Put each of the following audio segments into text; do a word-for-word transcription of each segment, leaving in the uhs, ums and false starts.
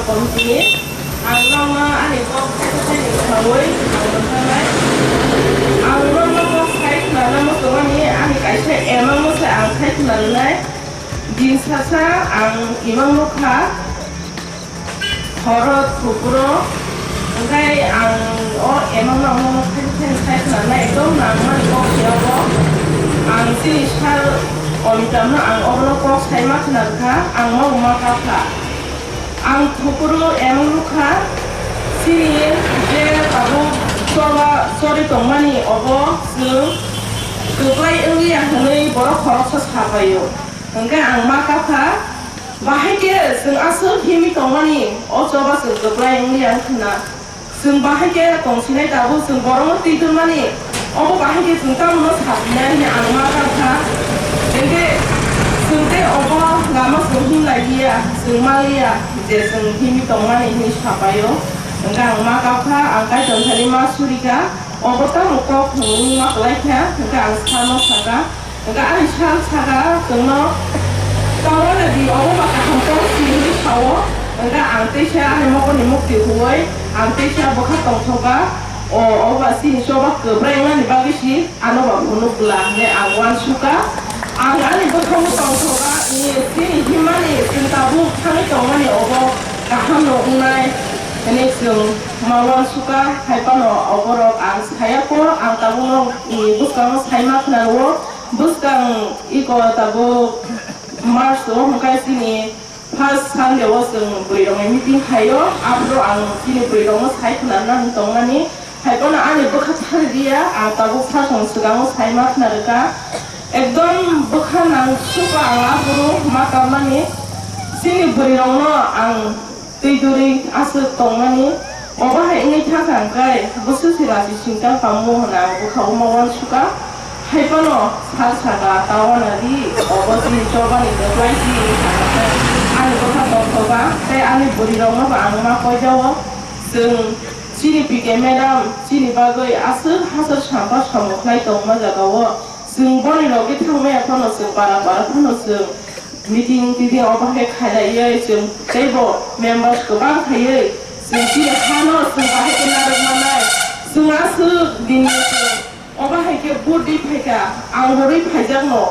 Committee ni ang nokno ani kok sai sai ni sawi ang rwkhanai. Ang nokno kok sai khwnana muchungmani ani kaisa emo se ang sai khwnanai. Din sasa ang imang nukha. Horo thupuro, hwnkhe ang o emang no omo khai khai khai khwnarna ekdom nangmani kok se obo. Ang chini sir Amitabh no ang obono kok sai ma khwnarkha, ang ma ma kapha. Ang thupuro emang nukha, chini je tabuk choba chori tongmani obo chwng kwplai wngliya hwnwi borok khoroksa sapaio. Hwnkhe ang ma kapha, bahai khe chwng aswk himwi tongmani, o choba chwng kwplai wngliya wngkha na. Chwng bahai khe tongsinai tabuk chwng borokno twi tongmani, obo bahai khe chwng tamno saphinai hwnwi ang ma kapha. Hwnkhe chwng tei obo lama chwng himlai liya, chwng ma liya je chwng himwi tongmani hwnwi sapaio. Hwnkhe ang ma kapha, ang Kaitor thani ma surikha, obo tamo kok hwnwi ma kwlaikha, hwnkhe ang sano sakha. Hwnkhe ani sal saka chwngno, "Tongwano di, obo ba kaham kok si," hwnwi sao. Hwnkhe ang teisa ani mokol ni mukti huwi ang teisa bwkha tongthoka. O, obo ba chini choba kwbrai wngnani bagwi si ano ba phunuk bwla hwnwi ang uansukha. Ang ani bwkha-o tongthoka, ni chini himmani chwng tabuk thangwi tongmani obo kaham no wngnai hwnwi chwng ma uansukha. Hai phano oborok ang saya kho, ang tabukno ni bwskango sai ma khna rwo. Bwskang iko tabuk March o hwnkhe chini first Sunday o chwng bwrwirokni meeting khaio, aphuru ang chini bwrwirokno sai khwnarna hwn tongmani. Hai phano ani bwkha thani diya, ang tabuk sasong swkango sai ma khna rwkha. Ekdom bwkha nang suka ang aphuru ma kammani. Chini bwrwirokno ang twi duri aswk tongmani. Obo hai wngwi thangkha hwnkhe bwswk se rachi singtang tamo hwnwi ang bwkha-o ma uansukha. Hai phano sal saka, "Tawana di, obo chini chobani kwplai di," hwnwi sakha khe ani bwkha tongthoka tei ani bwrwirokno bo ang ma koijao. Chwng chini P K madam chini bagwi aswk hachal sampha samung khlai tongma jagao. Chwng boni logi thangmaya phano chwng para para phano chwng meeting titing obo hai khailaiwi chwng teibo members kwbang khaiwi chwng chini hano chwng bahai khe narwk mannai. Chwng aswk dini chwng obo hai khe vote ri phaikha, ang bo ri phaijakno.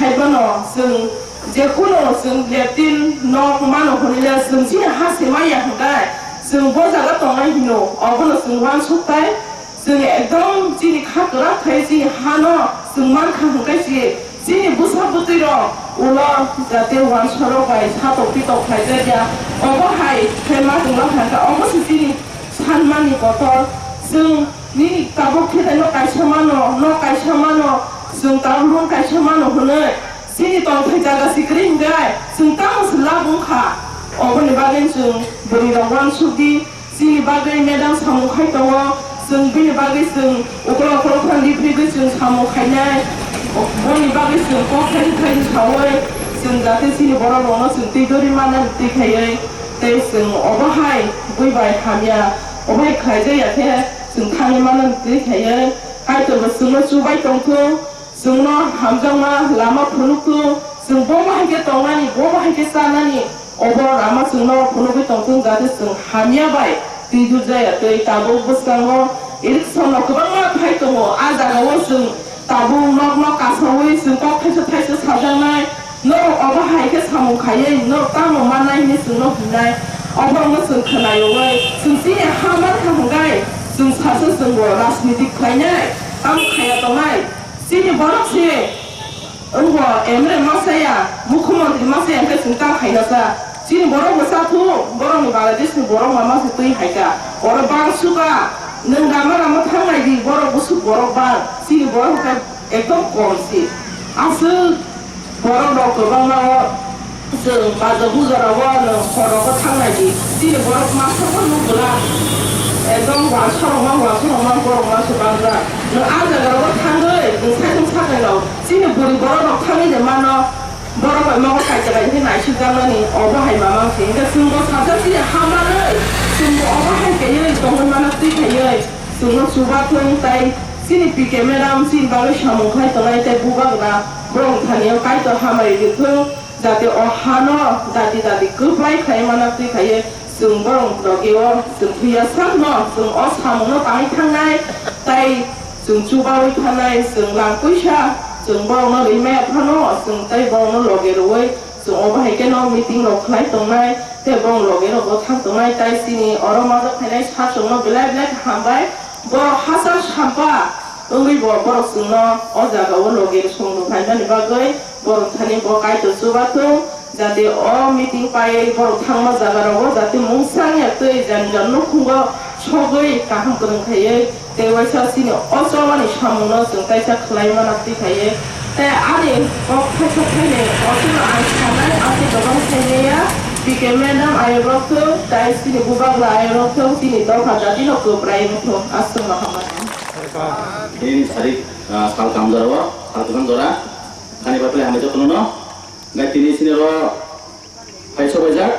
Hai phano chwng jekhuno chwng latrine nok mano hwnwi le chwng chini ha se maya hwnkhe chwng bo jaga tongnai hino, obono chwng uansuk tai. Chwng ekdom chini kha kwrak khai chini hano chwng mankha hwnkhe se chini bwsa bwtwi rok ulo jate uansuk rok bai satok pitok khlaijakya. Obo hai khe ma chwng ma thangkha, obo se chini sanmani kotor. Chwng nini tabuk khe tei no kaisa mano, no kaisa mano, chwng tabuk no kaisa mano hwnwi chini tongthai jaga se kwrwi hwnkhe chwng tamo se lab wngkha. Oboni bagwi chwng bwrwi rok uansuk di. Chini bagwi madam samung khai tongo, chwng bini bagwi chwng ukolog ukolog phano riphriwi chwng samung khainai, boni bagwi chwng kok thaisa thaisa saui chwng jate chini borok rokno chwng twi dori manna twi khaiwi tei chwng obo hai bui bai hamya, obo hai khlaijak ya khe chwng thangwi manna twi khaiwi Kaitor bo chwngno chubai tongthung. Chwngno hamjakma lama phunukthung, chwng bo bahai khe tongnani, bo bahai khe chanani, obo lama chwngno phunugwi tongthung, jate chwng hamya bai twi durjaya tei tabuk bwskango election no kwbangma phai tongo. A jagao chwng tabuk nokno kasaui chwng kok thaisa thaisa sajaknai, norok obo hai khe samung khaiwi norok tamo mannai hinwi chwngno himnai. Oborokno chwng khwnaiwi chwng chini ha mankha hwnkhe chwng sasu chwngbo rajniti khlainai, tamo khaiya tongnai. Chini borok se wngbo M L A ma saya, mukhyamantri ma saya, hwnkhe chwng ta khaina sa. Chini borok bo cha thu, borok ni Bangladesh ni borok ma ma se twi hai kha. Oro bang suka, nwng rama rama thangnai di, borok busuk borok bang. Chini borok hwnkhe ekdom kom se. Aswk borok rok kwbangma o. Chwng bajo bujo rogo nwng hor rogo thangnai di. Chini borok masa bo nuk bwla. Ekdom uansukma uansukma borok masa bangra. Nwng a jaga rogo thangwi nwng saitung sakai rok. Chini bwrwi borok rok thangwi de mano. Borok bai mogo kaisa bai khe naisik jakmani obo hai mamang se. Hingke chwng bo sajak chini ha manwi. Chwng bo obo hai kaiwi tongwi mano twi khaiwi. Chwngno chuba thung tai chini P K madam chini bagwi samung khai tongnai tei bubagra borok thani o Kaitor hamari rwthung. Jate o hano jati jati kwplai khlai mano twi khaiwi Chwng borok loge o chwng thwiya sakno chwng o samungno tangwi thangnai, tai chwng chubawi thanai, chwng lang puisa chwng borokno rwi maya phano chwng tai borokno loge rwui chwng o bahai kheno meeting rok khlai tongnai, tei borok loge rogo thang tongnai, tai chini oro majak phainai sir chwngno belai belai khe hambai. Borok hachal sampa wngwi bo borok chwngno o jaga o loge songno phaimani bagwi borok thani bo Kaitor chubathung, jate o meeting paiwi borok thangma jaga rogo jate mungsa wngya twi jani jani nukhungo sogwi kaham kwrwng khaiwi tei waisa chini o chobani samungno chwng kaisa khlai mana twi khaiwi tei ani kok thaisa thaini o chwngno ang sanai ang tei dobang saimaya P K madam ayok rok thung tai chini bubagra ayok rok thung chini dopha jatino kwprai wngthung aswkno hambai. Tin sarik, ah, sal kam jora o, sal kwthang jora. Khani batle hambai jotono no. Gai tini sini ro phai sobaijak.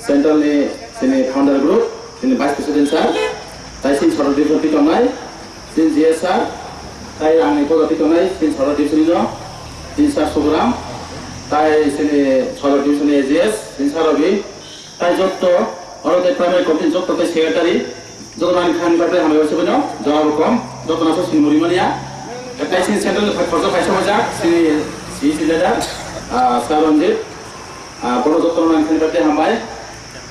Central ni sini founder group, sini vice president sir. Tai sini soro division ti tongnai, sini G S sir. Tai ang ni kodo ti tongnai, sini soro division no. Sini sir Sugram. Tai sini soro division ni A G S, sini sir Rabi. Tai jotto, oro tai primary committee jotto tai secretary, joto nani khan kha tai hambai wasi bono, jawab kom, jotto na so sini muri mania. Tai sini central ni khorsa paisa paisa, sini C E C leader, ah, Sir Ranjit, ah, bono jotto nani khan kha tai hambai.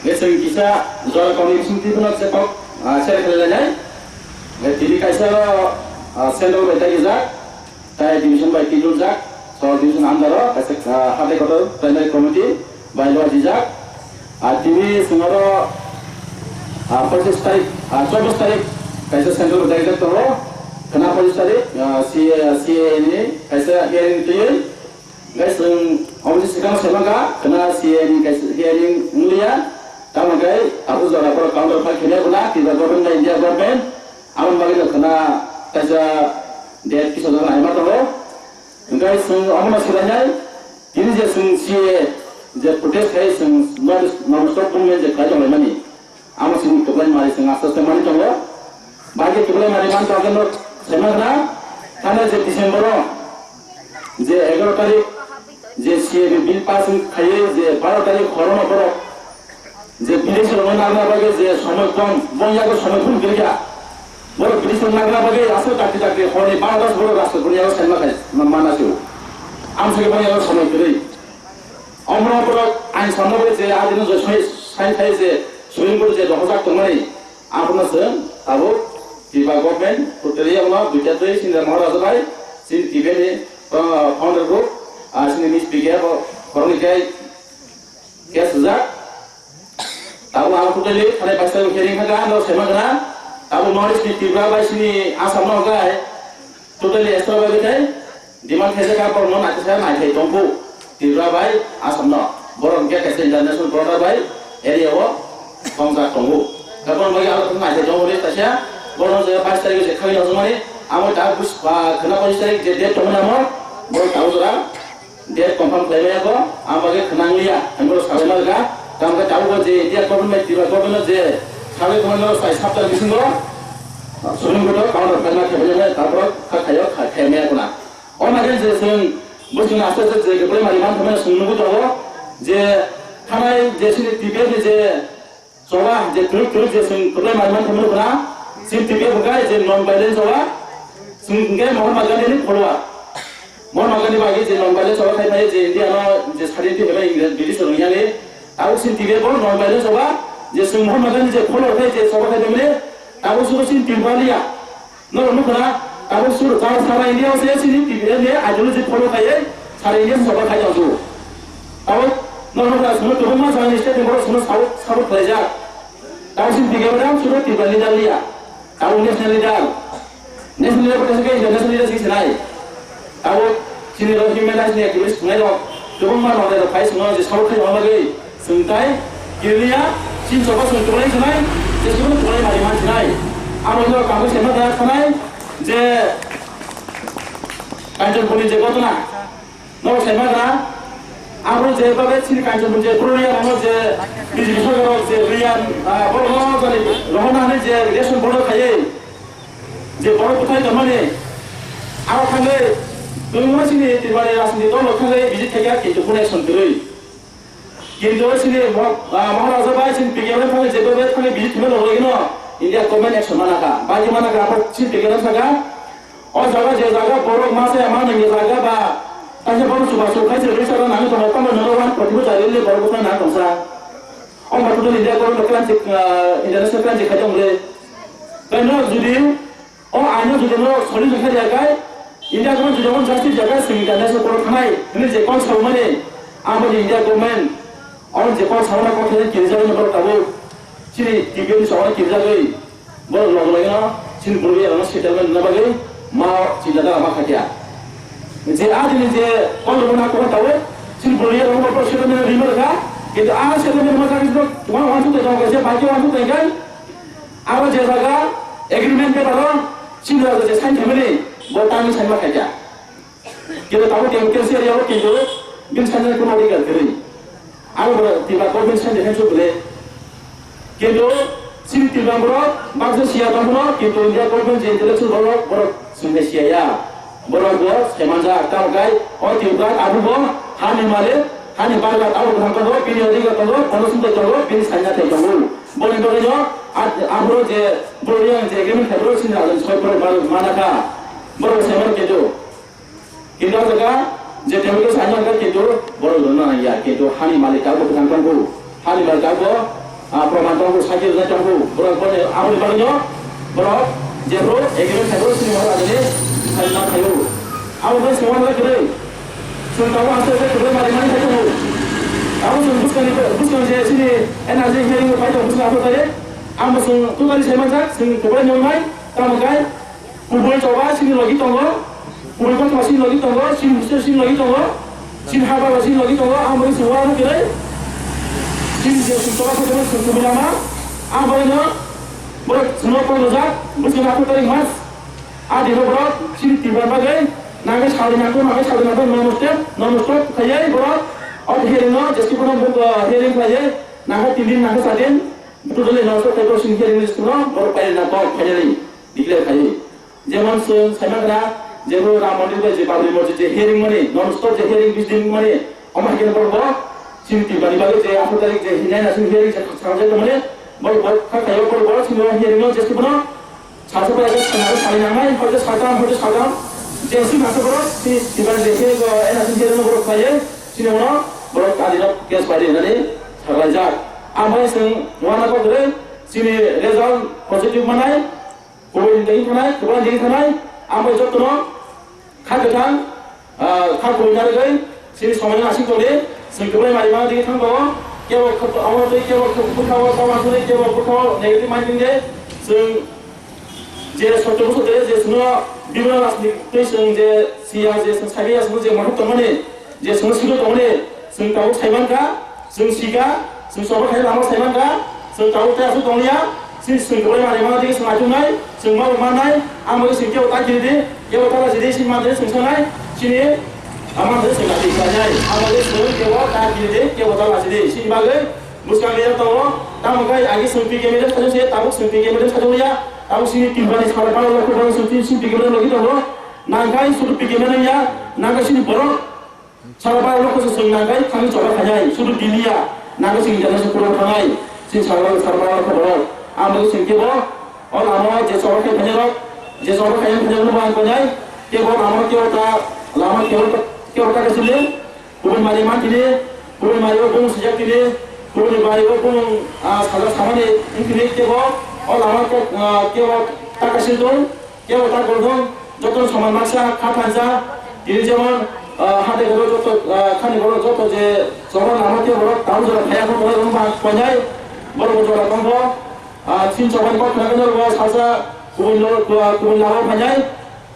Nge sing kisa, jora kong ni bising tibuno se kok, ah, share khalai lai. Nge tini kaisa ro, ah, central bai tai gijak. Tai division bai twiduljak, sub division under o kaisa, ah, hatai kotor primary committee bai lojijak. Ah, tini singoro, ah, pochish tarik, ah, chobbish tarik kaisa central bai daijak tongo. Khna pochish tarik, ah, C A, C A A ni kaisa hearing twiwi. Guys, chwng oboni swkang saimankha, khna C A A ni kaisa hearing wngliya. Tamo khe abo jora borok counter file khaina guna, Tripura government bai India government. Aboni bagwi no khna kaisa date kisa jora naima tongo. Hwnkhe chwng omono swlainai, tini je chwng C A A je protest khai chwng non-, non-stop movement je khlai tonglaimani, amo chwng kwplai mari chwng aste aste mani tongo. Bagwi kwplai mari man tongkhe no saima gana, thangna je December o je egaroh tarik je C A A bill pass khaiwi je baro tarik horono borok je bini sirokno nangna bagwi je somoi kom, bong yago somoi phuru giri kha. Borok bini sirok nangna bagwi aswk dakti dakti horni baro das borok rasta boni yago saima khai ma-, mana se o. Amsake boni yago somoi kwrwi. Omoro borok ain samna bagwi je adino je sai, sai thai je Supreme Court je dohojak tongmani, abono chwng tabuk Tripura government totally abono duita twi Sindra Maharaja bai, chini T V ni, uh, founder group, ah, chini Miss P K bo, borokni khe case rijak. Tabuk ang totally thani paisa hearing kha, ano sema gana. Tabuk North East ni Tripura bai sini Assam no hwnkhe totally extra bai khe demand khaijak kha, borokno naithok sa naithai tongkhu Tripura bai Assam no. Borok hwnkhe kaisa international border bai area o tongjak tongo. Khe borok bai aro naithai tongo ri kaisa borok je bais tarik se khagwi nojagmani amo ta bus, ah, khwna pochis tarik je date tongmani amo borok tabuk jora. Date confirm khlai maya kho, ang bagwi khwnang liya, ang bono salai ma rwkha. Tamo khe tabuk bo je India government, Tripura government je salai tongmani no sai sapta bisingo, Supreme Court o counter file ma khe maya, tabuk kha khaio, kha khe maya khuna. O ma khe je chwng bwswkni aste aste je kwplai mari man thangmani chwng nugwi tongo, je thanai je chini T P F ni je Choba je twrwk twrwk je chwng kwplai mari man thangmani khuna, chini T P F hwnkhe je non violence choba, chwng hwnkhe Mahatma Gandhi ni follower. Mahatma Gandhi bai je non violence choba khai phai je India no je sadinti hwnwi English British rok yani, tabuk chini T P F bo non violence choba je chwng Mahatma Gandhi je follower khai je choba khai phai mani, tabuk sugo chini Tripura liya. Norok nukho na, tabuk sur, sa-, sara India o se chini T V ni ideology follow khaiwi sara India ni sokha khai tong su. Tabuk norok nukho na, chwngno kwbangma jagani state ni borok chwngno support, support khlaijak. Tabuk chini T V ni sudo Tripura leader liya. Tabuk national leader. National leader khe international leader se sinai. Abo chini rok human rights ni activist wngnai rok kwbangma rok rok phai chwngno je support khaima bagwi chwng tai kiriya chini choba chwng kwbangma sinai je chwng kwbangma mari man sinai. Abo no kangwi sema da khanai je Kanchanpur ni je ghotona no sema da abo je babe chini Kanchanpur je Purulia no je B J P sorkar rok je riyan, ah, borok no jani rohorna hinwi je election bondo khaiwi je borok bwthai tongmani, aro thangwi kwbangma chini Tripura ni rajniti dol rok thangwi visit khaikha, kintu kunu action kwrwi. Kintu chini mo-, ah, Maharaja bai chini P K M thani jebe bai thani bini thima logoi no India government action mana kha. Bai mana kha apa chini P K M saka. O jaga je jaga borok masa ya mana ni jaga ba. Tanya borok suba su khai se risa na nang tong tong no wan poti bo jari le borok sa nang tong sa. O ma tu India government klan chik, ah, international klan chik khai tong le. Kaino judi O aino jodi no solution kha ya kai, India government jodi no justice ya kai, sing international court thanai, hwnwi je kok sao mani, abo ni India government, o je kok sao na kok thani kirjak no borok tabuk, chini T P F ni sao kirjagwi, borok log log no, chini borok ya no settlement na bagwi, ma chinta da ma khatia. Je a dini je kok no na kok tabuk, chini borok ya no borok settlement rima kha, kintu a settlement ma kha kintu, tuma wansu te jong kaisa, baki wansu te kan, Abo je jaga agreement paper o sini jaga je sign khaimani bo tangwi sign ma khaikha. Kintu tabuk M K C area o kintu bini sign ni kuno adhikar kwrwi. Abo bo Tripura government sign de hensu bole. Kintu sini Tripura borok baksa siya tongmano kintu India government je intellectual borok borok sini siya ya. Borok bo semanjak, tamo kai o Tripura tabuk bo hani malik, hani barga tabuk bwthang tongo, bini adhikar tongo, bono sumtai tongo, bini sign na thai tongo. Boni bagwi no a-, aphuru je borok yang je agreement khai borok sini rajani soi borok borok mana kha. Borok sai mano kintu. Kintu o jaga je table khe sai mano kintu borok rwna nang ya. Kintu hani malik abo kwthang tongkhu. Hani malik abo, ah, proman tongkhu, sakhi rwjak tongkhu. Borok boni aboni bagwi no borok je borok agreement khai borok sini borok rajani sai ma khaio. Abo bai sini wala kwrwi. Chwng tabuk aswk khe kwrwi mari mani khai tongo. Abo chwng bwskangni, bwskang je sini N R C hearing o phai tongo bwskang aphuru tarik. Ang bo chwng totally sai manjak, chwng kwbangma nwngnai, tamo khe kubui choba chini logi tongo, kubui kothoma chini logi tongo, chini bwswk chini logi tongo, chini haba chini logi tongo, ang bo chwng uanw kwrwi. Chini je chwng choba khe chwng kubui lama, ang bo no borok chwngno phone rwjak, bwswk aphuru tarik mas, a dino borok chini Tripura bagwi nangkhe salni nangkhe, nangkhe salni nangkhe, non stop, non stop khaiwi borok o hearing no, jesi borok hearing khaiwi nangkhe tin din, nangkhe char din. Totally no so table sing hearing list no borok paina kok finally declare khai. Jemon chwng sai mangra, jebo Ram Mandir bai je Babri Masjid je hearing mani, non stop je hearing bis din mani, omo hai khe borok bo chini Tripura ni bagwi je atharo tarik je hinai na sing hearing je kha kha je mani, borok bo kha khayo borok bo chini hearing no je sibno Salsa bai abo swnaro sari nangnai, hoite saltam, hoite saltam. Jesi masa borok, si, sibai je khe go, ena sin khe no borok khlaiye, sini uno borok adino case bai rinani saklaijak. Ambai sing wana ko gre, sini result positive manai, kubui degi thanai, kubui degi thanai, ambai jotno kha kwthang, ah, kha kubui narwgwi, sini somai asing tongdi, sing kwbai mari ma degi thang bawo, kebo khop-, abo tei kebo khop-, bwkhao tama sini, kebo bwkhao negative mind tongdi, sing je sotto bosor de je sino bibino rajniti twi chwng je siya je chwng sabi ya chwng je mathok tongmani je chwng sino tongmani chwng tabuk sai mankha, chwng sika, chwng sobo khai lama sai mankha, chwng tabuk tei aswk tongya, chwng chwng kwbai mani mano digi chwng achuknai, chwng ma mannai, ang bai chwng kebo ta kiri di, kebo ta lasi di, chini mantri chwng sanai, chini amantri chwng lasi khlainai, ang bai chwng kebo ta kiri di, kebo ta lasi di, chini bagwi Bwskang leader tongo, tamo khe agi chwng P K M leader sajak se, tabuk chwng P K M leader sajak ya, tabuk chini Tripura ni sara baro lok kwbang chwng chini P K M leader logi tongo, nang khai sudu P K M leader ya, nang khai chini borok sara baro lok kwchwng nang khai thangwi choba khainai, sudu Delhi ya, nang khai chini international program thangnai, chini sara baro, sara baro lok kwbang, ang bai chwng kebo, o lama je choba khai khainai rok, je choba khai khainai rok no ang koinai, kebo lama kebo ta, lama kebo ta, kebo ta khe chini, Kubun mari man tini, kubun mari o bung sijak tini, kubun mari o bung, ah, sajak samani wng tini kebo, o lama kok, ah, kebo ta kasil dong, kebo ta gol dong, joto soman maksa, kha thansa, tini jemon, ah, hade goro joto, ah, khani goro joto je soman lama kebo rok tang jora phaya kho borok wng ba koinai, borok jora tongbo, ah, chin soman kok khna khe norbo salsa kubun lo, kubun lama phainai,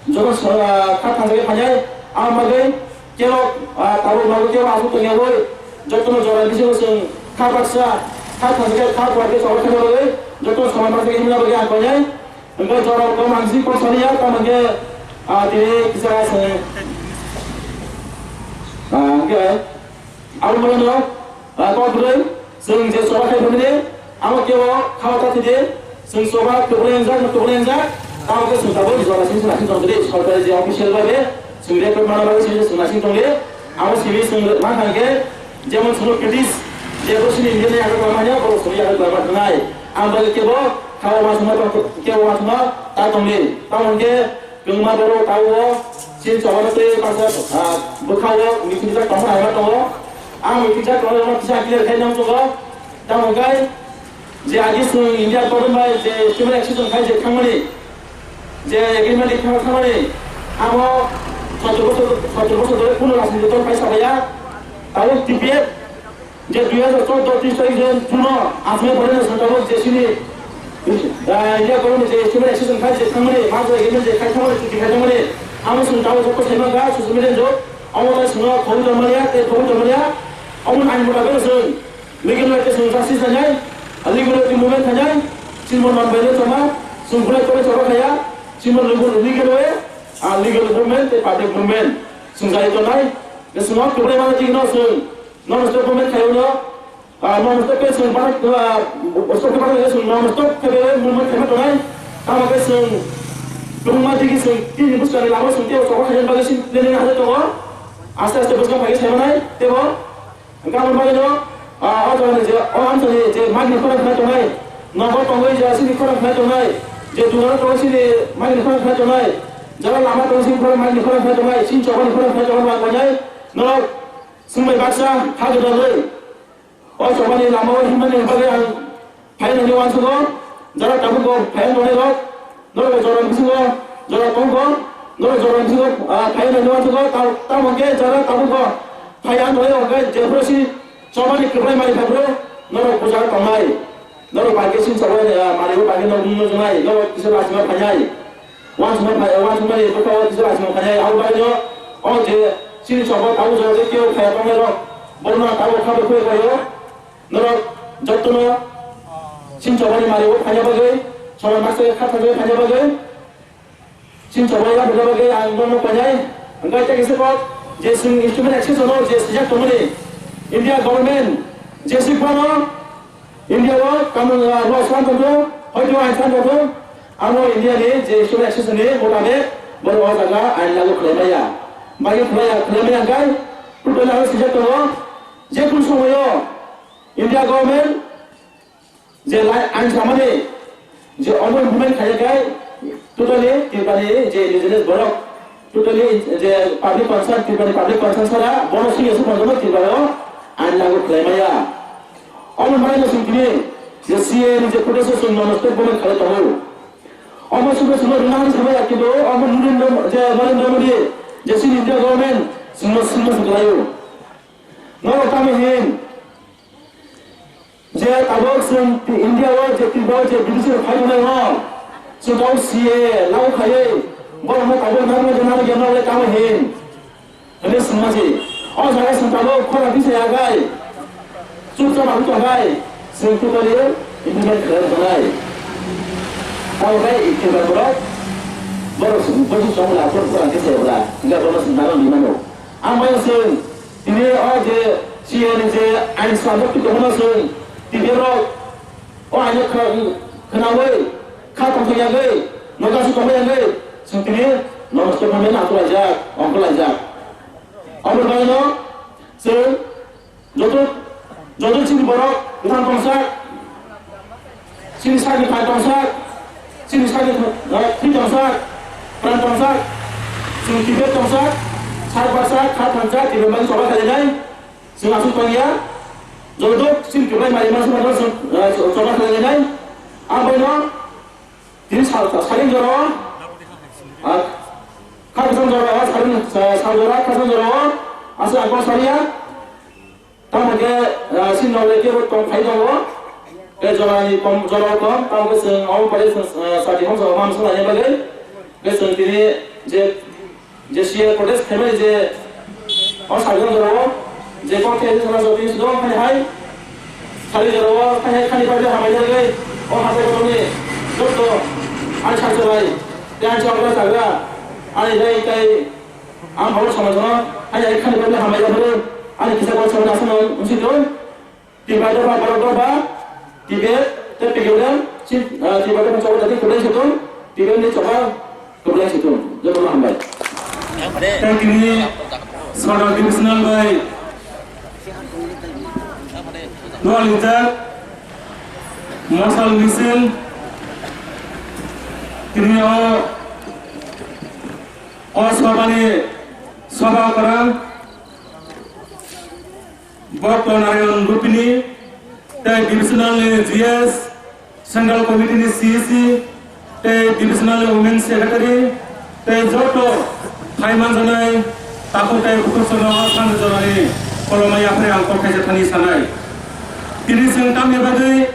Joto sa-, kha thansa khe phainai, ang bagwi kebo, ah, tabuk bagwi kebo aswk tongya oi. Jotono jora bisingo chwng kha baksa, kha thansa khe kha kuar khe chobwi thangna bagwi, jotono soman baksa khe himna bagwi ang koinai. Hwnkhe jora kom ang si kok sani ya, tamo khe, ah, tini kisa chwng, ah, hwnkhe, Aboni bagwino, ah, kok bwrwi, chwng je choba khai phaimani, abo kebo khao ta thidi, chwng choba kwbwrwi wngjak, kwbwrwi wngjak, tamo khe chwng tabuk jora simi chwng naising tongdi, sorkari je official bai be, chwng record mana bagwi simi chwng naising tongdi, abo simi chwng ma thang khe, jemon chwngno British, Jebo sini India ni yagra kwlama ya, borok sini yagra kwlama thanai. Ang bai kebo khawa ma suma tong, kebo ma suma ta tongni. Tamo hwnkhe kwngma borok tawo sin chobana tei pasa, ah, bwkhao meeting jak tongma hai ma tongo. Ang meeting jak tongma kisa clear khai nang tongo. Tamo hwnkhe je agi sung India government bai je human action khai je thangmani, je agreement khai thangmani, amo sotor bosor, sotor bosor dhore kuno rajniti dol khai sabaya. Tawo T P F je dui hajar chordo tris tarik je June o Assamni pore no sung tabuk je sini, ah, India government je human action khai je thangmani, ma je agreement je khai thangmani, chuti khai thangmani, amo sung tabuk joto sai mangkha social media jok, amo tai sung khobor tongmani ya, tei khobor tongmani ya, amo ain mota bero sung legal way tei sung justice khainai, legal way tei movement khainai, chini bo non violence tongma, sung bulai tongmani choro khaya, chini bo legal, legal way, ah, legal movement tei public movement sung jai tongnai, je sung kwbrai mano tini no sung. Non-stop movement khaio no, ah, non-stop khe chwng bahai, ah, stop khe bahai khe chwng non-stop khe belai movement khaima tongnai. Tamo khe chwng kwbangma digi chwng tini bwskangni lama chwng teibo chokma khaina bagwi chini planning haino tongo. Aste aste bwskang phai khe saimanai teibo. Hwnkhe aboni bagwino, ah, o jagani je, o amchaini je magni khorang khnai tongnai, nogo tongwi je aswkni khorang khnai tongnai, je dukano tongwi chini magni khorang khnai tongnai, jara lama tongwi chini khorang magni khorang khnai tongnai, chini chokmani khorang khnai tongnai, norok swngbai baksa ha gwdalwi. O chobani lamao himnani bagwi ang phainani uansukgo, jora tabukbo phaiya tongnai rok, norok jora bisingo jora tongkho, norok jora bisingo, ah, phainani uansukgo, ta-, tamo khe jora tabukbo phaiya tongnai rok khe jephuru si chobani kwplai mani phaibru norok bujak tongnai. Norok bai khe sini chobani, ah, mani bo bai khe norok nukjaknai, norok kisa lachima phainai. Uansukma phai, uansukmani bwkhao kisa lachima phainai, abo bagwino o je chini chobani tabuk jora je kebo phaiya tongnai rok, borokno tabuk kha bai phai phaio. Norok jotono chini chobani mani o phaina bagwi, chobani baksa khe kha thangwi phaina bagwi, chini chobani yapharna bagwi ang norokno painai. Hwnkhe tei kisa kok je chwng instrument access ono je sijak tongmani India government je swi phano India o kamu, ah, law san tongkho, hoito ain san tongkho, amo India ni je instrument access ni motabek borok o jaga ain lagu khlai maya. Bagwi khlai ya, khlai maya hwnkhe totally aro sijak tongo je kunu somoyo India government je lai ain samani je omo implement khayakhai totally Tripurani je indigenous borok totally je public concern, Tripurani public concern sara bono singya supanjono Tripurao ain lagu khlai maya. Omo maya no sing tini je C A A ni je protest o sung non stop movement khalai tongo. Omo sung sung rwna hani samaya kintu omo Narendra je Narendra Modi je chini India government sung sung sung khlaio. Norok tamo hin je tabuk chwng India o je Tripura o je bidesi rok phai tongnai no, chwng tabuk C A A lagu khaiwi borokno tabuk narwknai je narwkya norok le tamo hin hwnwi swngma se. O jaga chwng tabuk khorang tisa ya khai, chukchap ang tong khai, chwng totally implement khlai rwknai. Tamo khai Tripura borok borok chwng bosi chong la khorang tisa ya bwla hwnkhe bono chwng narwk nai mano. Ang bai chwng tini o je C A A ni je ain swnamjak twi tongmano chwng T V rok o aino khna-, khnaui kha tongthok yagwi noga su tongma yagwi chwng tini non stop movement akhulaijak, ongkhorlaijak. Aboni bagwino chwng joto, joto chini borok kwthang tongsa. Chini sakni phai tongsa, chini sakni, eh, thwi tongsa, pran tongsa, chwng Tibet tongsa, sak baksa, kha thansa, Tibet mani choba khalinai, chwng aswk tongya, joto chini kwplai mari masa masa chwng, eh, choba khalinai, abono tini sal, sal, saling jora, ah, kha bwsang jora, saling, eh, sal jora, kha bwsang jora, aswk ang kok saliya. Tamo khe, ah, sini nokle kebo tong phai tongo. Tei jorani kom, jora kom, tamo khe chwng omo bai chwng, ah, sati hong jora mam swlaiya bagwi. Khe chwng tini je, je C A A protest khaimani je o sajwk jorao je kok khe sana jotoni sudong phai hai. Sari jorao phai hai khani pai hamai jagwi o hachai kotorni jotto ani sajwk lai. Tei ani chokra chagra ani dai tai ang borok samajwkno ani ai khani pai hamai japhuru ani kisa kok samani aswkno wngsi tong. Tibai dopha, borok dopha, Tibet tei P K M, si, ah, Tibai dopha chobwi tati kwplai si tong, Tibet ni choba kwplai si tong. Jotono hambai. Thank you, Sir Divisional bai. Dualijak mosal misil tini o, o sobani soba kwrang Bhakta Narayan Rupini tei divisional ni G S, Central Committee ni C E C, tei Divisional Women Secretary, tei joto phai manjanai takhuk tei bukhuk chwngno o sanja jorani koloma yaphre ang kok kaisa thani sanai. Tini chwng tamni bagwi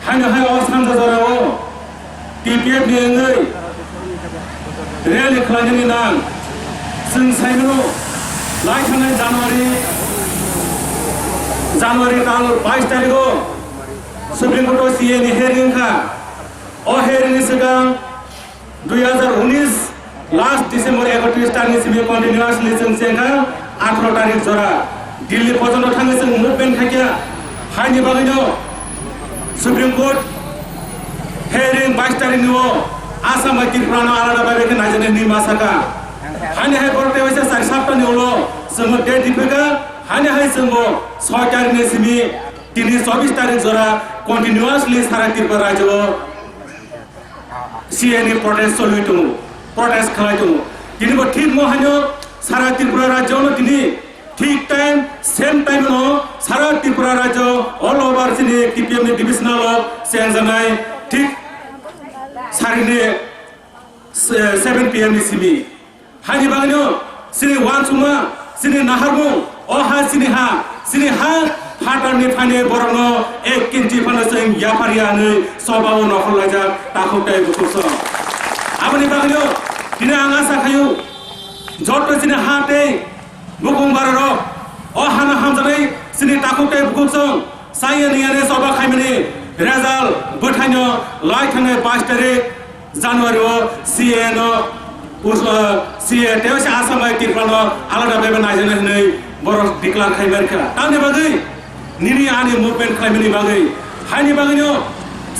haino hai o sanja jorao T P F ni wngwi rally khlainani nang chwng saimano lai thangnai January, January tal bais tarikh o Supreme Court o C A ni hearing wngkha. O hearing ni swkang dui hazar unis last December ekotris tarikh ni simi continuously chwng chengkha atharo tarikh jora Delhi porjonto thangwi chwng movement khaikha. Haini bagwino Supreme Court hearing bais tarikh ni o Assam bai Tripura no alada bai bai khe naijani hinwi ma sakha. Haini hai borok tei waisa char sapta ni ulo chwngno date riphaikha. Haini hai chwngbo soi tarikh ni simi tini chobis tarikh jora continuously sara Tripura rajyo o C A ni protest choli tongo, protest khlai tongo. Tini bo thik mo haino sara Tripura rajyo no tini thik time, same time no sara Tripura rajyo all over chini T P F ni divisional o chengjaknai thik sari ni, eh, seven P M ni simi. Haini bagwino chini uansukma, chini naharmung, o ha chini ha, chini ha phatarni phainai borokno ek kinchi phano chwng yapharya hwnwi sobao nokhorlaijak takhuk tei bukhuk chwng. Aboni bagwino tini ang asa khaio, joto chini ha tei bukung bararok o hano hamjaknai chini takhuk tei bukhuk chwng chaya niyani soba khaimani result bwthaino lai thangnai bais tarik January o C A no, us-, uh, C A tei Assam bai Tripura no alada bai bai naijana hinwi borok declare khai bai kha. Tamni bagwi nini ani movement khlaimani bagwi. Haini bagwino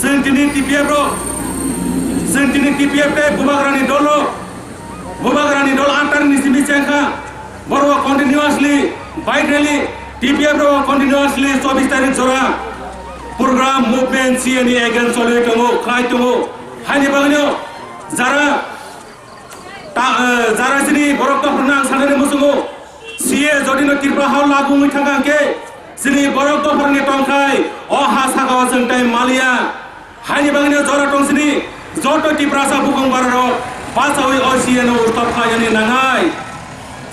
chwng tini T P F rok, chwng tini T P F tei Bubagrani dol rok, Bubagrani dol antar ni simi chengkha. Borok continuously bike rally, T P F rok continuously chobis tarik jora program movement C A ni against choli tongo, khlai tongo. Haini bagwino jara ta, eh, jara chini borok dophorno ang sanani muchungo, C A jodi no Tripura hao lagu wngwi thangkha hwnkhe chini borok dophorni tongthai o ha sakao chwng tei maliya. Haini bagwino jora tong chini joto Tiprasa bukung bararok bachawi o C A no stop khlainani nangnai.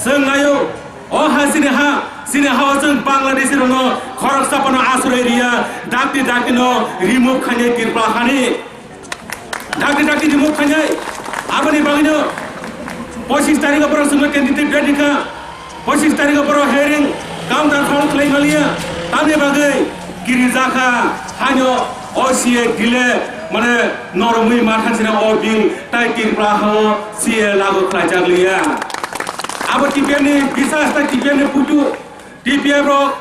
Chwng naio, o ha chini ha, chini hao chwng Bangladeshi rokno khoroksa phano asroi riya, dakti dakti no remove khainai Tripura hani. Dakti dakti remove khainai. Aboni bagwino pochis tarikh o borok chwngno twenty three date rikha. Pochis tarikh o borok hearing counter phano khlai maliya. Tamni bagwi kirijakha haino o C A delay mane noromwi mathansina o bill tai Tripura hao C A lagu khlaijak liya. Abo T P F ni bisas tai T P F ni putu, T P F rok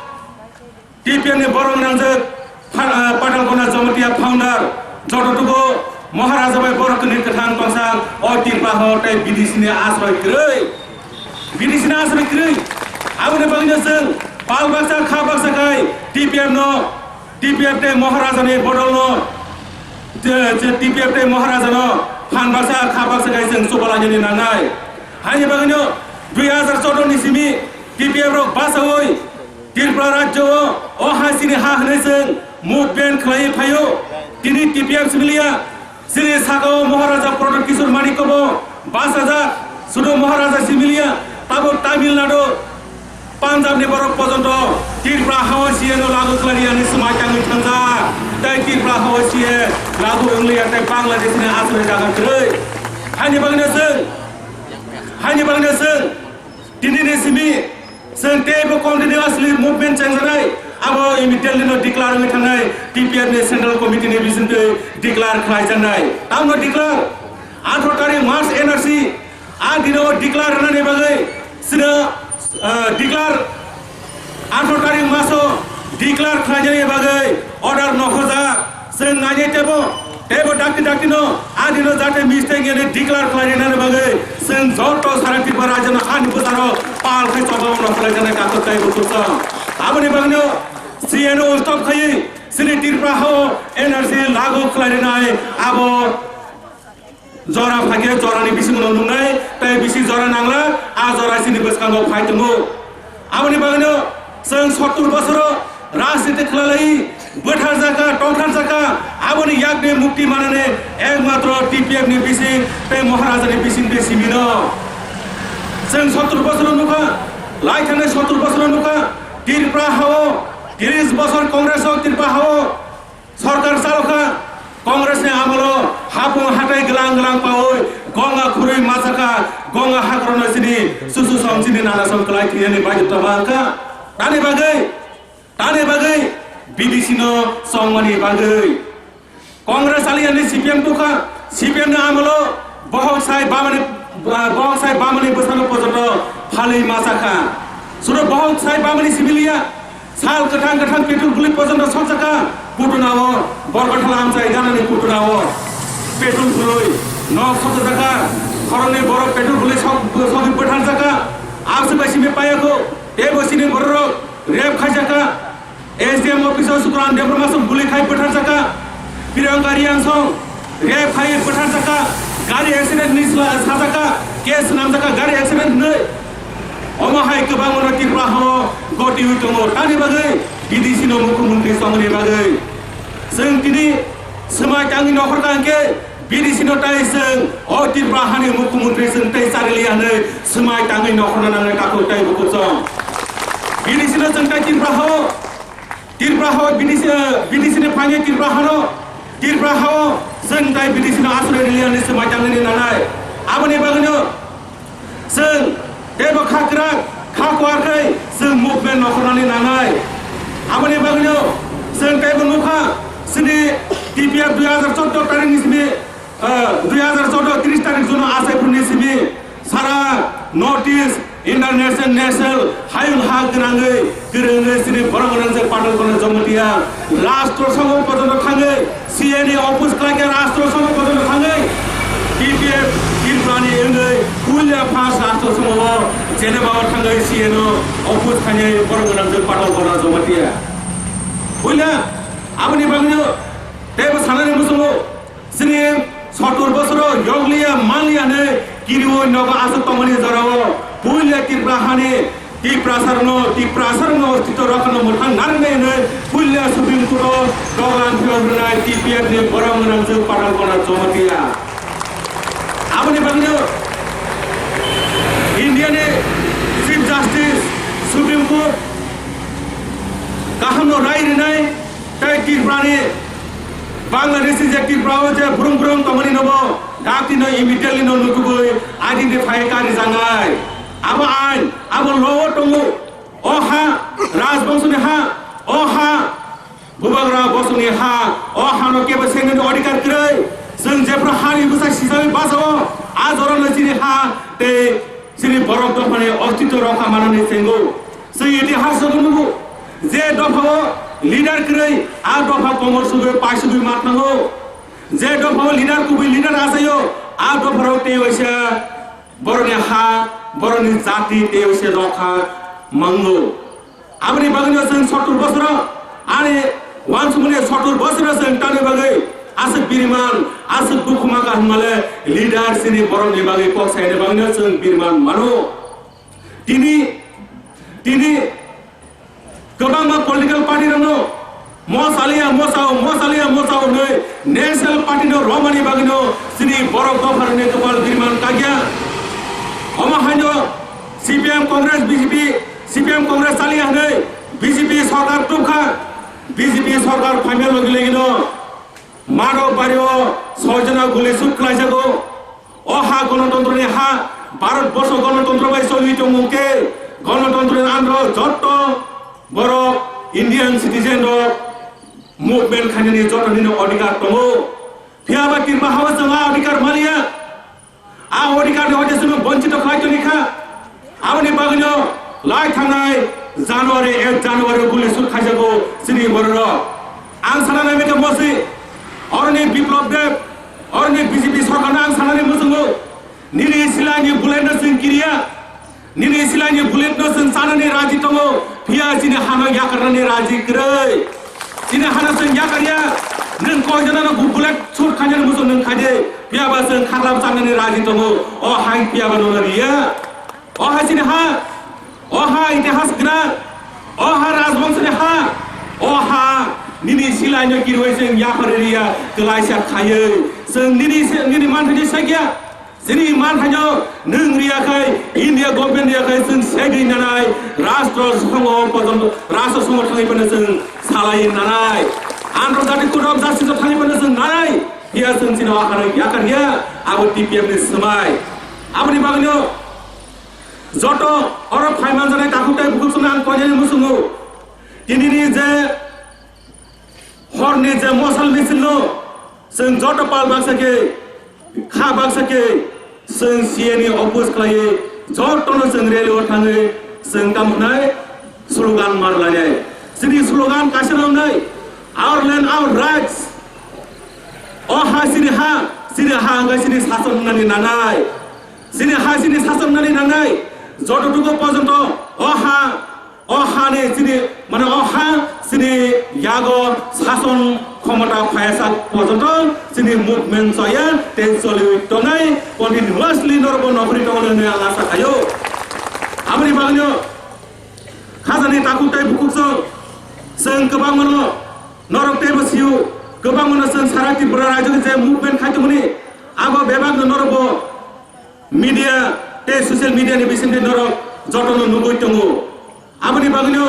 T P F ni borok nangjak, Pha-, ah, Patalkona Jamatia founder, joto tugo Maharaja bai borok ni kwthang tongsa o Tripura hao tei B D C ni asroi kwrwi. B D C ni asroi kwrwi. Aboni bagwino chwng pal baksa kha baksa khai T P F no, T P F tei Maharaja ni bodol no, je, je T P F tei Maharaja no phan baksa kha baksa khai chwng chubalainani nangnai. Haini bagwino dui hazar choudo ni simi T P F rok bachawi Tripura rajyo o, o ha chini ha hwnwi chwng movement khlaiwi phaio. Tini T P F similiya, chini sakao Maharaja Pradyot Kishore Manikya bo bachajak, sudo Maharaja similiya, tabuk Tamil Nadu, Punjab ni borok pojonto Tripura hao C A no lagu khlaiya hwnwi swmai tangwi thangjak. Tei Tripura hao C A lagu wngliya tei Bangladesh ni asroi jaga kwrwi. Haini bagwino chwng, haini bagwino chwng Tini ni simi chwng teibo continuously movement chengjaknai, abo immediately no declare wngwi thangnai, T P F ni Central Committee ni bisingtwi declare khlaijaknai. Tamno declare, atharo tarik March N R C, a dino declare rwnani bagwi chwngno, ah, declare, atharo tarik maso declare khlainani bagwi order nokhorjak. Chwng nainai tebo, tebo dakti dakti no, a dino jate mistake yani declare khlai rwnani bagwi chwng joto sara Tripura rajyo no ani bwsaro pal khai chobao no khlai jani katok tai bukusa. Aboni bagwi no C N O stop khaiwi chini Tripura hao N R C lagu khlai rinai abo jora phaikhe jorani bisingo nungnai tei bisi jora nangla a jora chini bwskango phai tongo. Aboni bagwino chwng sottur bosoro rajniti khlaiwi bwtharjakha, tongtharjakha, aboni yakni mukti manani ekmatro T P F ni bising tei Maharajani bising tei simino. Chwng sottur bosoro nukha, lai thangnai sottur bosoro nukha, Tripura hao, tris bosor Congress o Tripura hao, Sorkar chalokha, Congress ni amolo hapung hatai glang glang paui gonga khurui machakha, gonga hakrokno chini susu som chini nana som kwlai thwiyani baidhota mankha. Tani bagwi, tani bagwi B D C no chongmani bagwi. Congress aliyani C P M tukha, C P M ni amolo bohok sai bamani, bohok sai bamani bwsano pojoto phalwi machakha. Sudo bohok sai bamani civilian Sal kwthang kwthang petrol guli pojono sokjaka, Putunao, Borkothala amchai ganani Putunao petrol gului nok sokjaka, khoroknwi borok petrol gului sok, sokwi bwtharjaka, abse bai simi payakho, tei bo sini bororok rape khaijaka, S D M office o Sukran Debbarma sok guli khai bwtharjaka, Priyanka Riyangsong, Rape khai bwtharjaka, gari accident ni sla-, sajaka, case swnamjaka, gari accident hinwi. Omo hai kwbangma no Tripura hao goti wi tongo, tani bagwi B D C no mukhyamantri chongni bagwi. Chwng tini swmai tangwi nokhorkha hwnkhe B D C no tai chwng o Tripura hani mukhyamantri chwng tei chariliya hinwi swmai tangwi nokhorna nangnai takhuk tei bukhuk chong. B D C no chwng tai Tripura hao Tripura hao B D C, eh, B D C ni phaini Tripura hano, Tripura hao chwng tai B D C no aswrwi rwliya hinwi swmai tangnani nangnai. Aboni bagwino chwng teibo kha kwrak, kha kwar khai chwng movement nokhornani nangnai. Aboni bagwino chwng teibo nukha chini T P F dui hazar choudo tarikh ni simi, eh, dui hazar choudo tris tarikh jono achai phuruni simi Sara North East, international, national, hayung ha gwnangwi, kwrwngwi chini borok gwnangjak Patalkona Jamatia. Rashtra Sabha porjonto thangwi, C A ni oppose khlaikha Rashtra Sabha porjonto thangwi, T P F Tripura ni wngwi puila first Rashtra Sabha o Geneva o thangwi C A no oppose khainai borok gwnangjak Patalkona Jamatia. Puila aboni bagwino teibo sanani muchungo, Chini sottur bosoro yokliya manliya hinwi kiriui nogo aswk tongmani jorao puila Tripura hani Tiprasarokno, Tiprasarokno ostitw rokano mwthang narwknai hinwi puila Supreme Court o doglam phiyok rwnai T P F ni borok gwnangjak Patalkona Jamatia. Aboni bagwino India ni Chief Justice Supreme Court kahamno rai rwnai tei Tripura ni Bangladeshi je Tripura o je brung brung tongmani nobo dakti no immediately no nutugwi identify kari janai. Abo ain, abo law o tongo. O ha, Rajbongso ni ha, o ha, Bubagra Bosong ni ha, o ha no kebo sengni odhikar kwrwi. Chwng jephru ha ni bwsa sijagwi basa o, a jora no chini ha tei chini borok dopha ni ostitw rokha manani chengo. Chwng itihas o nugo, je dopha o leader kwrwi, a dopha komor sugwi, pai sugwi ma thango. Je dopha o leader kubui leader achaio, a dopha rok tei waisa borokni ha, borokni jati tei waisa rokha mango. Aboni bagwino chwng sottur bosoro, ani uansukmani sottur bosoro chwng tani bagwi aswk biriman, aswk dukhu maka hwnmale leader chini borokni bagwi kok saini bagwino chwng biriman mano. Tini, tini kwbangma political party rokno mo saliya, mo sao, mo saliya, mo sao hwnwi national party no romani bagwino chini borok dopharokni kwpal biriman kakya. Omo haino C P M Congress, B J P, C P M Congress saliya hwnwi B J P sorkar tubkha. B J P sorkar phaimya logi logino Madhok Bario soi jona guli shoot khlaijago. O ha Ganatantrani ha, Bharat Borsho Ganatantra bai choli tongmung khe, Ganatantrani andro jotto borok Indian citizen rok movement khainani jotoni no odhikar tongo. Phiya ba Tripura hao chwng a odhikar maliya. A odhikar ni hoite chwngno bonchito khlai toni kha. Aboni bagwino lai thangnai January, ek January guli shoot khaijago chini bororok. Ang sana nai mekha mosi, oroni Biplab Deb, oroni B J P sorkarno ang sanani muchungo, nini silani bulletno chwng kiriya. Nini silaini bullet no chwng chanani raji tongo, phiya chini hano yakarnani raji kwrwi. Chini hano chwng yakarya, nwng koijanano bu-, bullet shoot khainani muchung nwng khaidi, phiya ba chwng khaklap chanani raji tongo, o hai phiya ba nono riya. O hai chini ha, o ha itihas gwna, o ha rajbongshoni ha, o ha nini silaino kirwi chwng yakarwi riya, kwlaisa khaiwi. Chwng nini se-, nini manthaino sakya, chini manthaino nwng riya khai, India government riya khai chwng segwi nanai, rastro songo pojonto, rastro songo thangwi phano chwng salai nanai. Antarjatik Court of Justice o thangwi phano chwng nanai, phiya chwng chini o hano yakarya, abo T P F ni swmai. Aboni bagwino, joto oro phaimanjanai takhuk tei bukhuk chwngno ang koinani muchungo. Tinini je horni je mosal misil no chwng joto pal baksa khe, kha baksa khe chwng C A ni oppose khlaiwi jotono chwng rally o thangwi chwng tamo hwnai slogan mar lainai. Chini slogan kaisa no wngnai, "Our land, our rights." O ha chini ha, chini ha wngkha chini sason wngnani nangnai. Chini ha chini sason nani nangnai, joto tuku porjonto o ha, o hani chini, mane o ha chini yago sason khomota phaiya sak porjonto chini movement chaya tei choliwi tongnai, continuously norokbo nokhorwi tongo hwnwi ang asa khaio. Aboni bagwino khajani takhuk tei bukhuk chwng, chwng kwbangmano norok teibo sio, kwbangmano chwng sara Tripura rajyo je movement khai tongmani, abo bebakno norokbo media tei social media ni bisingtwi norok jotono nugwi tongo. Aboni bagwino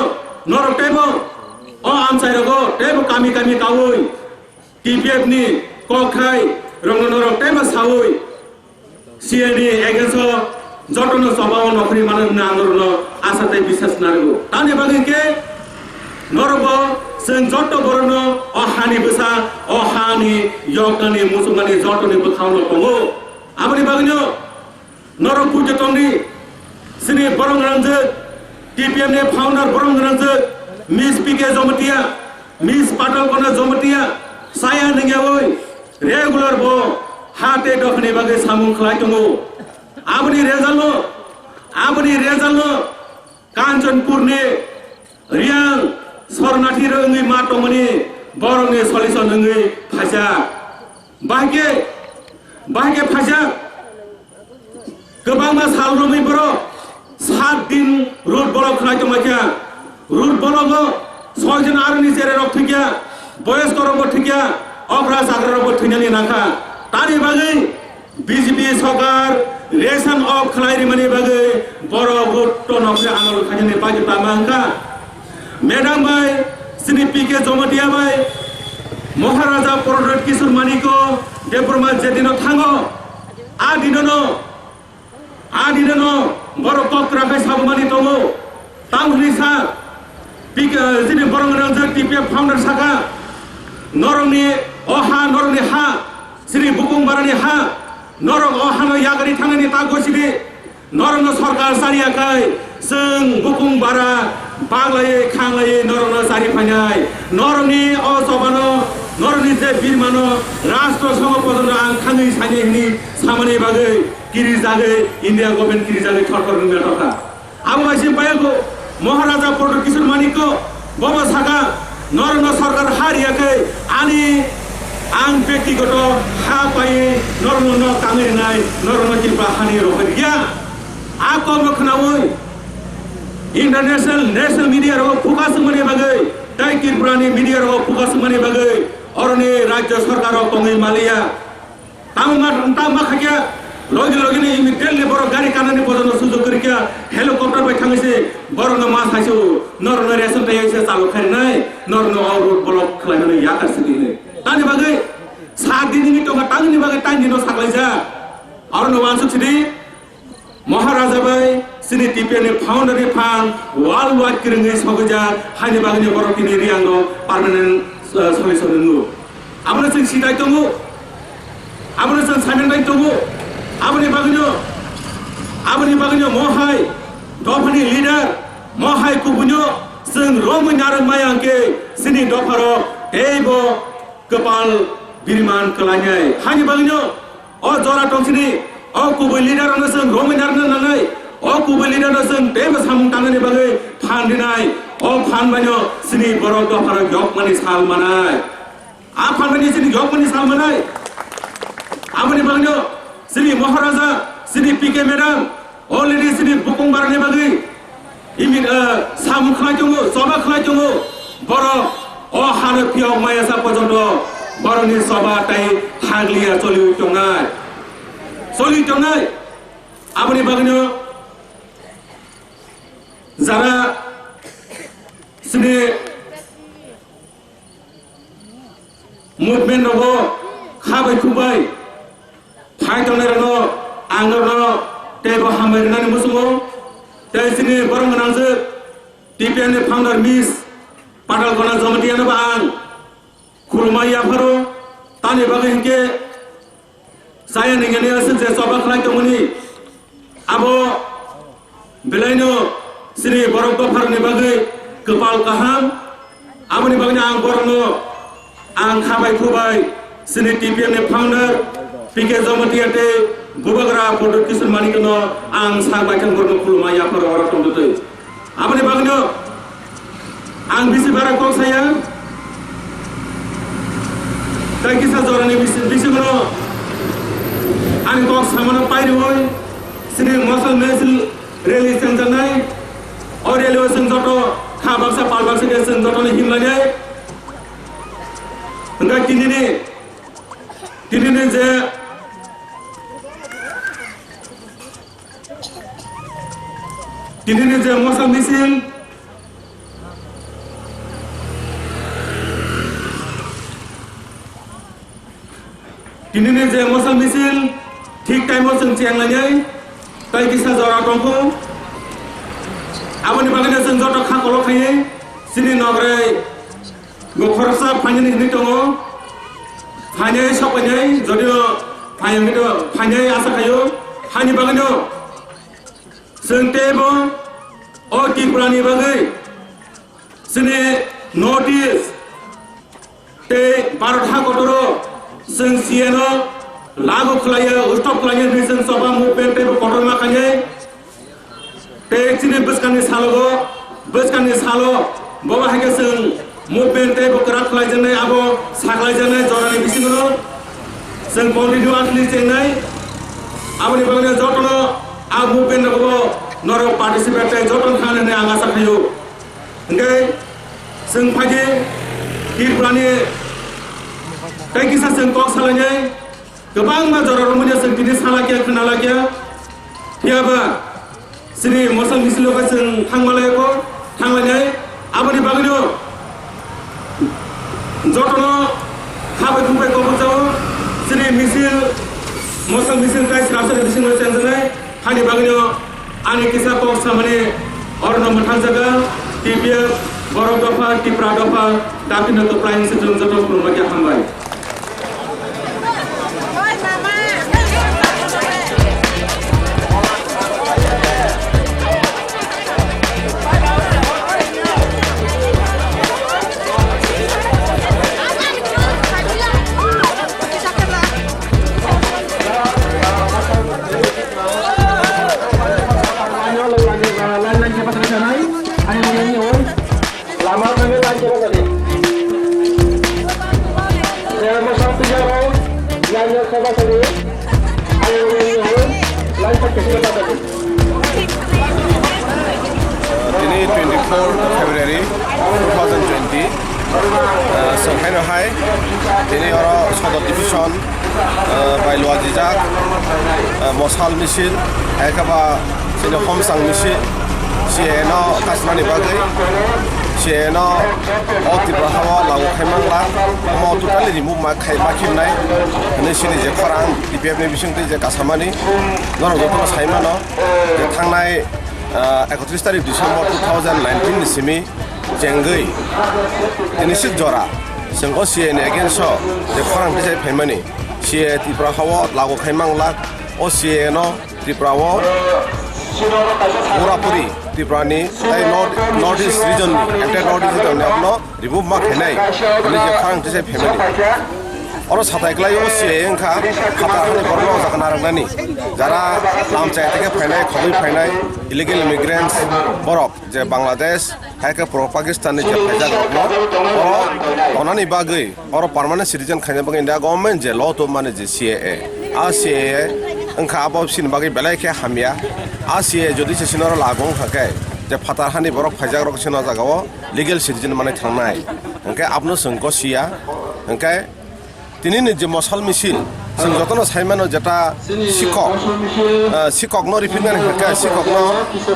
norok teibo o amchai rogo teibo kami kami kaui T P F ni kok khai rokno norok teibo saui C A ni against o jotono chobao nokhorwi mano hwnwi ang norokno asa tei biswas narwgo. Tamni bagwi khe norokbo chwng joto borokno o hani bwsa, o hani yoknani muchungmani jotoni bwkhao no tongo. Aboni bagwino norok pujo tongdi, chini borok rangjak, T P F ni founder borok rangjak, Miss P K Jamatia, Miss Patal Kona Jamatia, saya nengyawi regular bo ha tei dophani bagwi samung khlai tongo. Aboni result no, aboni result no Kanchanpur ni Riang Sornathi rok wngwi ma tongmani borokni solution wngwi phaijak. Bahai khe, bahai khe phaijak. Kwbangma sal romwi borok sat din road block khlai tongmai kha. Road block o soi jon aroni cherai rok thwikya, boyosko rok bo thwikya, okra chagra rok bo thwinani nangkha. Tani bagwi B J P sokar ration off khlai rimani bagwi borok road to nokni anol khainani bagwi tama wngkha. Madam bai, chini P K Jamatia bai, Maharaja Pradyut Kishore Manikya Debbarma je dino thango, a dinono, a dinono borok kok kwrak khe sabumani tongo. Tamo hwnwi sa, P K, chini borok rangjak T P F founder saka, norokni o ha, norokni ha, chini bukung barani ha, norok o hano yagari thangnani ta gosidi, norokno sorkar chariya khai, chwng bukung bara baglaiwi khanglaiwi norokno chari phainai. Norokni o chobano, norokni je birmano rastro songo pojono ang thangwi sainai hwnwi samani bagwi kirijagwi India government kirijagwi thorthor wngwi tongkha. Abo bai se bayangko Maharaja Pradyut Kishore Manikya bobo saka, norokno sorkar ha riya khe ani ang bektigoto ha paiwi norokno nok tangwi rwnai, norokno Tripura hani rohor ya. A kokno khnaui international, national media rogo focus wngmani bagwi tei Tripura ni media rogo focus wngmani bagwi oroni rajya sorkar rok tongwi maliya. Tamo ma, tamo ma khaikya, logi logi ni immediately borok gari kanani bojono sujok kwrwikya, helicopter bai thangwi se borokno ma saisio, norokno ration tei se chalok khainai, norokno o road block khlaimani yakar sidi hinwi. Tani bagwi sat din ni tongkha, tangni bagwi tangni no saklaijak. Aro no wansuk sidi, Maharaja bai chini T P F ni founder ni phan world wide kwrwngwi sogwijak, haini bagwino borok tini Riang no permanent, uh, solution wngo. Abono chwng sitai tongo, abono chwng saimantai tongo, aboni bagwino, aboni bagwino mohai dophani leader, mohai kubuino chwng romwi narwk maya hwnkhe chini dopharok teibo kwpal biriman kwlainai. Haini bagwino o jora tongsini o kubui leader rokno chwng romwi narwkna nangnai. O kubui leader no chwng teibo samung tangnani bagwi phan rinai. O phan baino chini borok dophano yokmani sal manai. A phan baino chini yokmani sal manai. Aboni bagwino chini Maharaja, chini P K madam, already chini bukung barani bagwi imi, ah, samung khlai tongo, choba khlai tongo. Borok o hano phiyok maya sa porjonto borokni choba tei hagliya choli tongnai. Choli tongnai. Aboni bagwino jara chini movement rogo kha bai khuk bai phai tongnai rokno ang norokno teibo hambai rwnani muchungo. Tei chini borok gwnangjwk T P F ni founder Miss Patal Kona Jamatia no bo ang khulumma yapharo. Tamni bagwi hinkhe chaya ningya ni aswk je choba khlai tongmani abo belaino chini borok dopharokni bagwi kwpal kaham. Aboni bagwino ang borokno ang kha bai khuk bai chini T P F ni founder P K Jamatia tei Bubagra Pradyot Kishore Manikno ang sak bai khe borokno khulumma yapharo oro tongtwtwi. Aboni bagwino ang bisi bara kok saya. Tei kisa jorani bisi, bisingo ani kok samano pairwi chini mosal mehsil rally chengjaknai. O rally o chwng joto kha baksa pal baksa khe chwng jotoni himlainai. Hwnkhe tinini, tinini je Tinini je mosal misil, tinini je mosal misil, thik time o chwng chenglainai, tei kisa jora tongkho. Aboni bagwino chwng joto kha kolok khaiwi chini nograi Bo khoroksa phainani hinwi tongo, phainai sokpainai, jodio phainai hinwi tongo, phainai asa khaio, hani bagwino chwng teibo o Tripurani bagwi chini North East tei Bharat ha kotoro chwng C A no lagu khlaiya, stop khlaiya hinwi chwng choba movement teibo kotorma khainai. Tei chini bwskangni salogo, bwskangni salo, bo hai khe chwng movement tei bo kwrak khlaijaknai, abo sakhlaijaknai jorani bisingo chwng continue asli chengnai. Aboni bagwi jotono a movement rogo norok participate tei jotono thangna hinwi ang asa khaio. Hwnkhe chwng phaidi Tripurani tei kisa chwng kok salainai. Kwbangma jora romwi chwng tini salakya, khwnalakya. Phiyaba chini mosal misilo khe chwng thangmalaiko, thanglainai. Aboni bagwino jotono khabai khumbai kobokjao. Chini misil, mosal misil tei srapsani bisingo chengjaknai. Hani bagwino ani kisa kok samani orono mwthangjaga, T P F borok dopha, Tipra dopha, daphino kwplai wngse chwng joto khulumbaikhe hambai. Tini twenty-four February two thousand twenty, uh, Songhaino hai, tini oro Sodor Division, uh, bai luajijak, uh, mosal misil, hai khe ba chini homsang misil, C A A no kasmani bagwi, C A A no o Tripura hao lagu khai mangla, omo totally remove ma khai ma khibnai, hwnwi chini je khorang T P F ni bising twi je kasamani, norok jotono sai mano. Je thangnai, ah, ekotris tarik December two thousand nineteen ni simi chengwi tini sik jora chwng o C A ni against o je khorang tisai phaimani, C A Tripura hao lagu khai manglak, o C A no Tripura o purapuri Tripura ni tei North, North East region ni, entire North East region ni abono remove ma khainai hwnwi je khorang tisai phaimani. Oro satai kwlai o C A A wngkha phatar hani borokno o jaga narwknani. Jara lamchai teke phainai, khogwi phainai, illegal immigrants borok je Bangladesh, hai khe pro Pakistan ni je phaijak rokno oro tonani bagwi, oro permanent citizen khaina bagwi India government je law tubumani je C A A. A C A A wngkha abo sini bagwi belai khe hamya. A C A A jodi se sino oro lagu wngkha khe je phatar hani borok phaijak rok sino o jaga o legal citizen manwi thangnai. Hwnkhe abono chwng gosiya. Hwnkhe tini ni je mosal misil, chwng jotono sai mano jeta sikok, ah, sikokno riphinani hwnkhe, sikokno,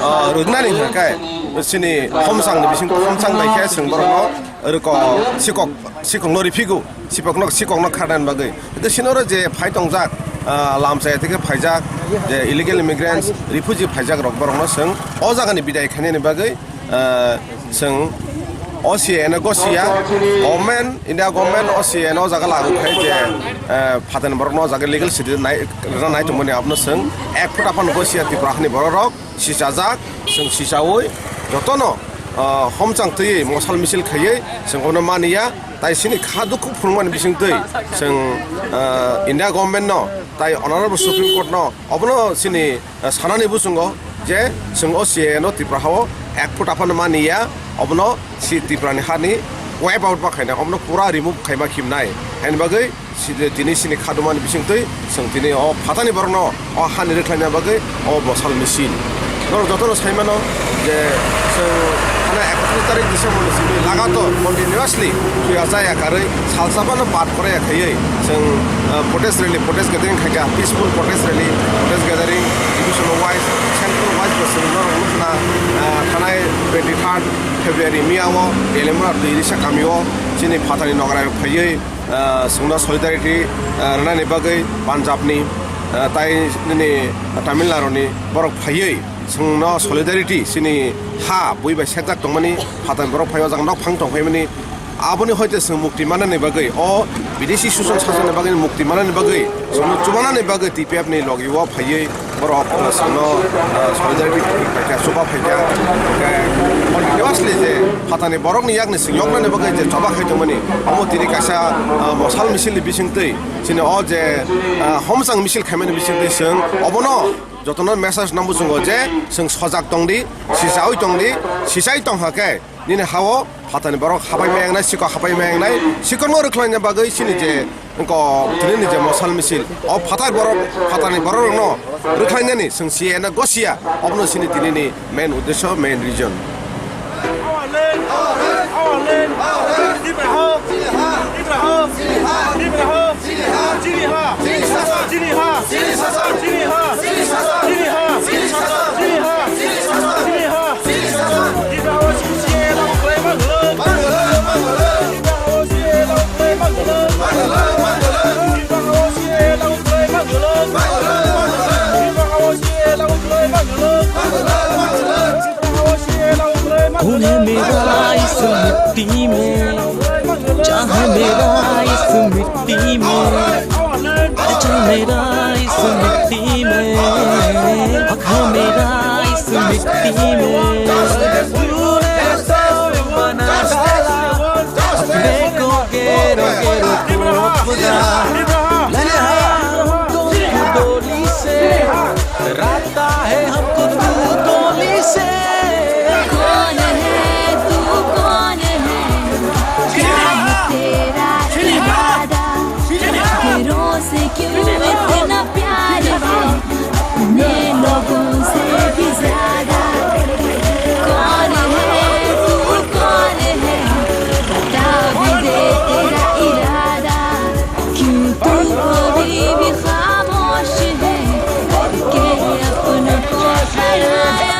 ah, rwgnani hwnkhe, chini homchang ni bising, homchang bai khe chwng borokno rwko sikok, sikokno riphigo, sikokno, sikokno kharnani bagwi. Hwnkhe sini oro je phai tongjak, ah, lamchai teke phaijak, je illegal immigrants, refugee phaijak rok borokno chwng o jaga ni bidai khainani bagwi, ah, chwng o C A A no gosiya, government, India government o C A A no o jaga lagu khai je, ah, phatarni borokno o jaga legal citizen nai, rwna nai tongmani abono chwng ek phuta phano gosiya Tripura hani borok rok. Sichajak, chwng sichaui jotono, ah, homchang twiwi mosal misil khaiwi chwng bono maniya, tai chini kha dukhu phunukmani bisingtwi chwng, ah, India government no tai Honorable Supreme Court no obono chini, ah, sanani buchungo je chwng o C A A no Tripura hao ek phuta phano maniya, obono si Tripura ni hani wipe out ma khaina, obono pura remove khaima khimnai. Haini bagwi si-, tini sini khadumani bisingtwi chwng tini o phatani borokno o hani rwkhlaina bagwi o mosal misil. Norok jotono sai mano je chwng thana ekatris tarik December ni simi lagator continuously thuya chaya karwi salsa phano bat khoraya khaiwi chwng, ah, protest rally, protest gathering khaikha, peaceful protest rally, protest gathering, division wise, sector wise bo chwng norok nukna, ah, thanai twenty third February miya o Telimura Twi Risa kami o chini phatani nogra phaiwi, ah, chwngno solidarity, ah, rwnani bagwi Punjab ni, ah, tai nini Tamil Nadu ni borok phaiwi chwngno solidarity chini ha bui bai sekjak tongmani phatani borok phai o jang nok phang tong phaimani aboni hoite chwng mukti manani bagwi o bidesi suson sasani bagwi mukti manani bagwi chwngno chubanani bagwi T P F ni logi o phaiwi borok, ah, chwngno, ah, solidarity phaikha, chuba phaikha. Hwnkhe continuously je phatani borokni yakni chwng yoknani bagwi je choba khai tongmani, omo tini kaisa, ah, mosal misil ni bisingtwi chini o je, ah, homchang misil khaimani bisingtwi chwng obono jotono message nang buchungo je chwng sojak tongdi, sichaui tongdi, sichai tongkha khe nini ha-o phatani borok hapai ma yangnai, sikok hapai ma yangnai, sikokno rwkhlaina bagwi chini je wngkok tini ni je mosal misil, o phatar borok, phatani borok rokno rwkhlainani chwng C A A no gosiya, obono chini tini ni main uddesho, main reason. कौन है मेरा इस मिट्टी में, जहाँ है मेरा इस मिट्टी में, पहचान मेरा इस मिट्टी में, हक है मेरा इस मिट्टी में। तूने तो बना डाला अपने को, गेरो गेरो को अपना। ले आया हमको डोली से, रात है हमको तू डोली से। कौन है तू, कौन है? क्या है तेरा इरादा? तेरों से क्यों इतना प्यार है, अपने लोगों से भी ज्यादा। कौन है तू, कौन है? बता भी दे तेरा इरादा। क्यों तू अभी भी खामोश है, करके अपनों को हराया।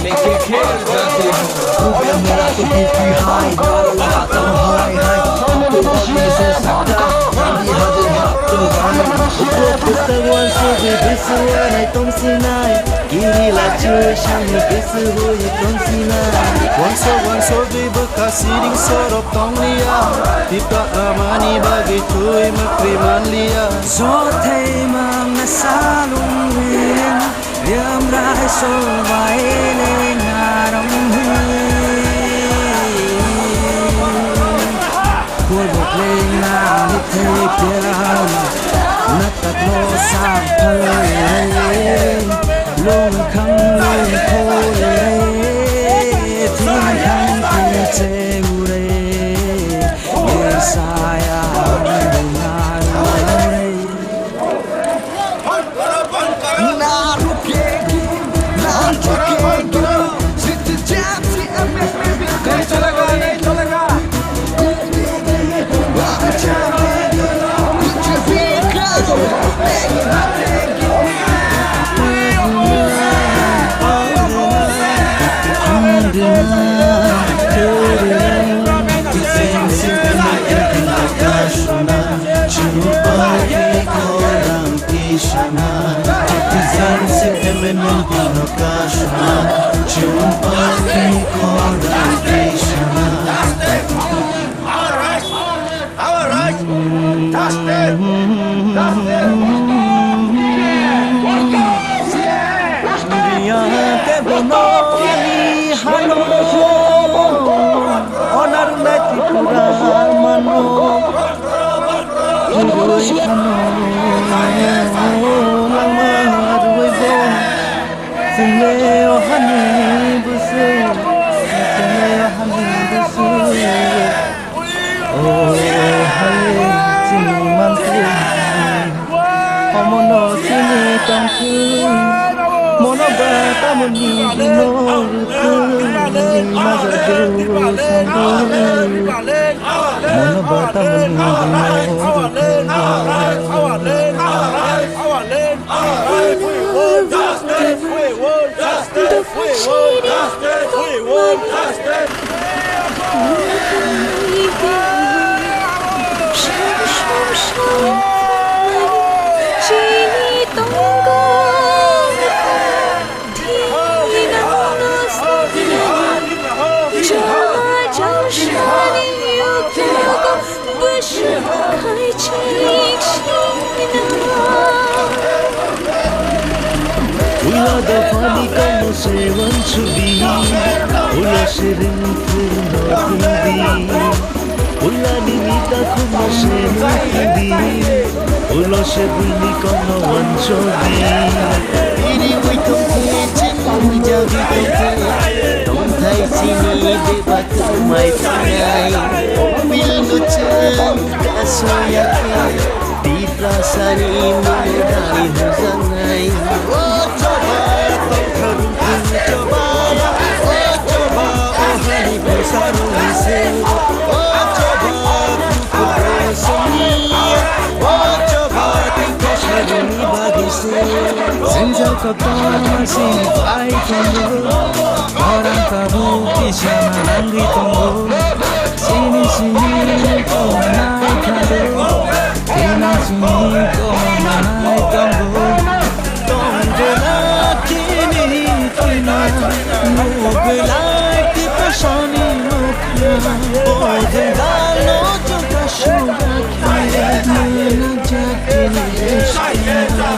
लेके खेल जाते हो। मेरा तो बीपी हाई, नारा लगाता हूँ हाय हाय। तो अब ये सोच सकता, हम भी हाजिर हैं, तो गाने। Suanai tongsinai, kiri la chwsangni bwswk hui tongsinai. Wangso wangso dui bwkha siring sorok tongliya, tipra amani bagwi twi mwkri manliya. Jothai mangna salung ring, yamrai sobai le ngarong ring. Purbo plengna ni thei piana, natakno samphalai, lungkhang lungkhole, thungkhang thungche ure, yesaya bungarure. Biya te bono ni hano, onar nai Tripura mano. Rwui phano langma rwui bo. Chwng le o hani bwswk, chwng le o hani bwswk. O hai chini mantri, omono chini tongthwi, mono ba tamoni bino rwthwi, majak duru sangwi. Mono ba tamoni bino rwthwi. Puila dophani kokno se uansukdi, ulo se ringphurno tongdi. Puilani ni takhukno se nukdi, ulo se buini kokno uansukdi. Bini ui tongkhe, chini ui jagwi tongkhe, tongthai chini beba tongmai tongnai. Pilno chwng kasoyakhe, Tiprasani mungdari hujaknai. O choba, tongthai rungthung choba. O choba, o hani bwsa rungni se. O choba, kukur rosongni. O choba, tongthai sarungni bagwi se. Jwngjal kotorma sini phai tongo. Orang tabuk kisa nangwi tongo. Sini sini tongnai khago. Tini sini tongnai tongo. Tongdela kini tuina. Nugulai tiprasani mukha. Ojeng dalo jota suga kini. Nuna jakini deshkina.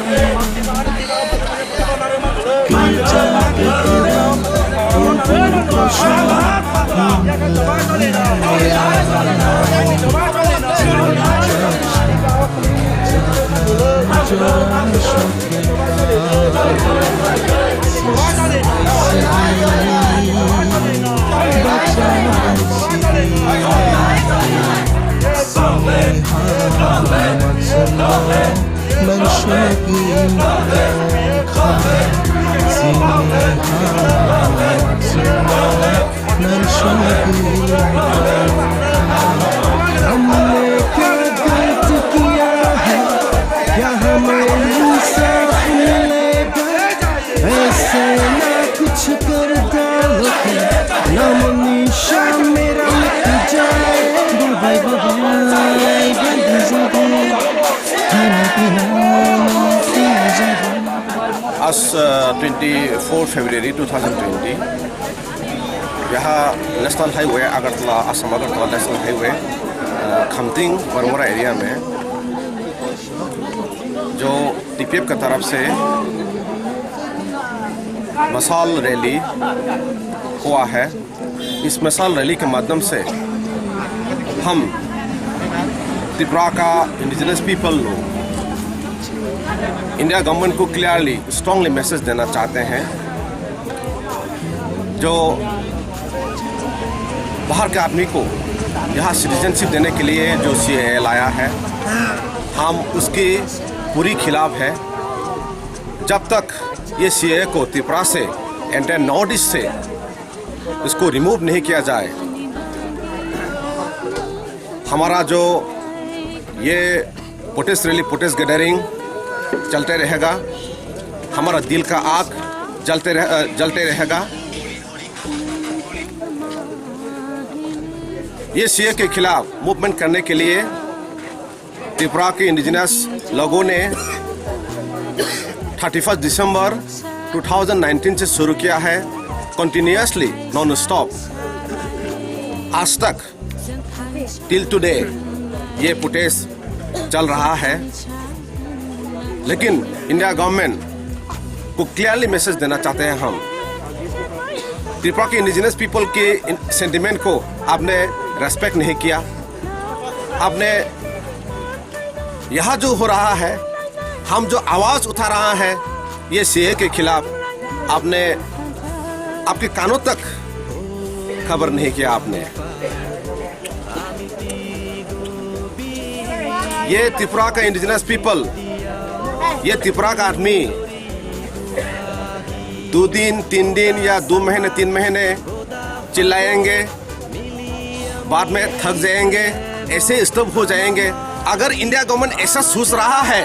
Mansukni mangkha, chini ha, chini mansukni mangkha. Amle kagul tukia hai, yaha main insaf mileba, aise na kuch karta hote, naam nishan mera mit jaye. Bye bye, bye bye, bye bye. Khana pina, pina jaibo. Twenty four February two thousand twenty, यहाँ national highway Agartala, Assam Agartala national highway, अ, Khamting Baramura area में जो टीपीएफ का तरफ से मशाल रैली हुआ है। इस मशाल रैली के माध्यम से हम त्रिपुरा का इंडिजिनस पीपल लोग इंडिया गवर्नमेंट को क्लियरली, स्ट्रांगली मैसेज देना चाहते हैं, जो बाहर के आदमी को यहाँ सिटीजनशिप देने के लिए जो सीएए लाया है, हम उसके पूरी खिलाफ है। जब तक ये सीएए को त्रिपुरा से, एंटायर नॉर्थ ईस्ट से इसको रिमूव नहीं किया जाए, हमारा जो ये प्रोटेस्ट रैली, प्रोटेस्ट गैदरिंग चलते रहेगा, हमारा दिल का आग जलते रह, अ, जलते रहेगा। ये सीएए के खिलाफ मूवमेंट करने के लिए त्रिपुरा के इंडिजिनस लोगों ने thirty first December two thousand nineteen से शुरू किया है, कंटिन्यूअसली, नॉन स्टॉप, आज तक, टिल टुडे ये प्रोटेस्ट चल रहा है। लेकिन इंडिया गवर्नमेंट को क्लियरली मैसेज देना चाहते हैं हम, त्रिपुरा के इंडिजिनस पीपल के सेंटिमेंट को आपने रेस्पेक्ट नहीं किया। आपने यहाँ जो हो रहा है, हम जो आवाज उठा रहा है ये सीएए के खिलाफ, आपने, आपके कानों तक खबर नहीं किया आपने। ये त्रिपुरा का इंडिजिनस पीपल, ये त्रिपुरा का आदमी दो दिन, तीन दिन या दो महीने, तीन महीने चिल्लाएंगे, बाद में थक जाएंगे, ऐसे स्टॉप हो जाएंगे। अगर इंडिया गवर्नमेंट ऐसा सोच रहा है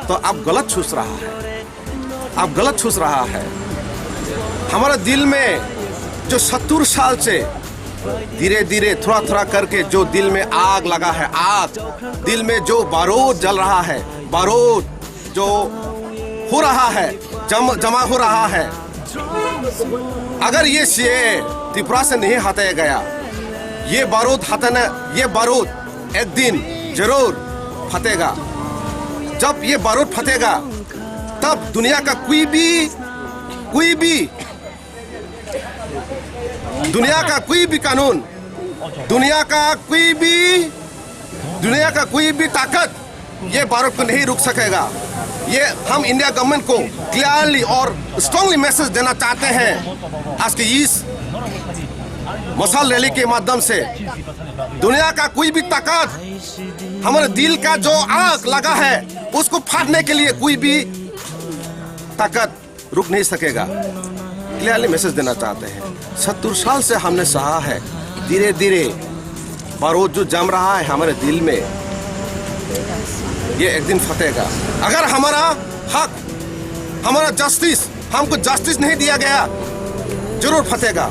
तो आप गलत सोच रहा है, आप गलत सोच रहा है। हमारा दिल में जो सत्तर साल से धीरे धीरे, थोड़ा थोड़ा करके जो दिल में आग लगा है, आग, दिल में जो बारूद जल रहा है, बारूद जो हो रहा है, जम, जमा हो रहा है, अगर ये सीएए त्रिपुरा से नहीं हटाया गया, ये बारूद हटाना, ये बारूद एक दिन जरूर फटेगा। जब ये बारूद फटेगा, तब दुनिया का कोई भी, कोई भी, दुनिया का कोई भी कानून, दुनिया का कोई भी, दुनिया का कोई भी ताकत ये बारूद को नहीं रोक सकेगा। ये हम इंडिया गवर्नमेंट को क्लियरली और स्ट्रांगली मैसेज देना चाहते हैं आज के इस मशाल रैली के माध्यम से। दुनिया का कोई भी ताकत, हमारे दिल का जो आग लगा है, उसको फाड़ने के लिए कोई भी ताकत रुक नहीं सकेगा। क्लियरली मैसेज देना चाहते हैं। सत्तर साल से हमने सहा है, धीरे धीरे बारूद जो जम रहा है हमारे दिल में, ये एक दिन फटेगा। अगर हमारा हक, हमारा जस्टिस, हमको जस्टिस नहीं दिया गया, जरूर फटेगा।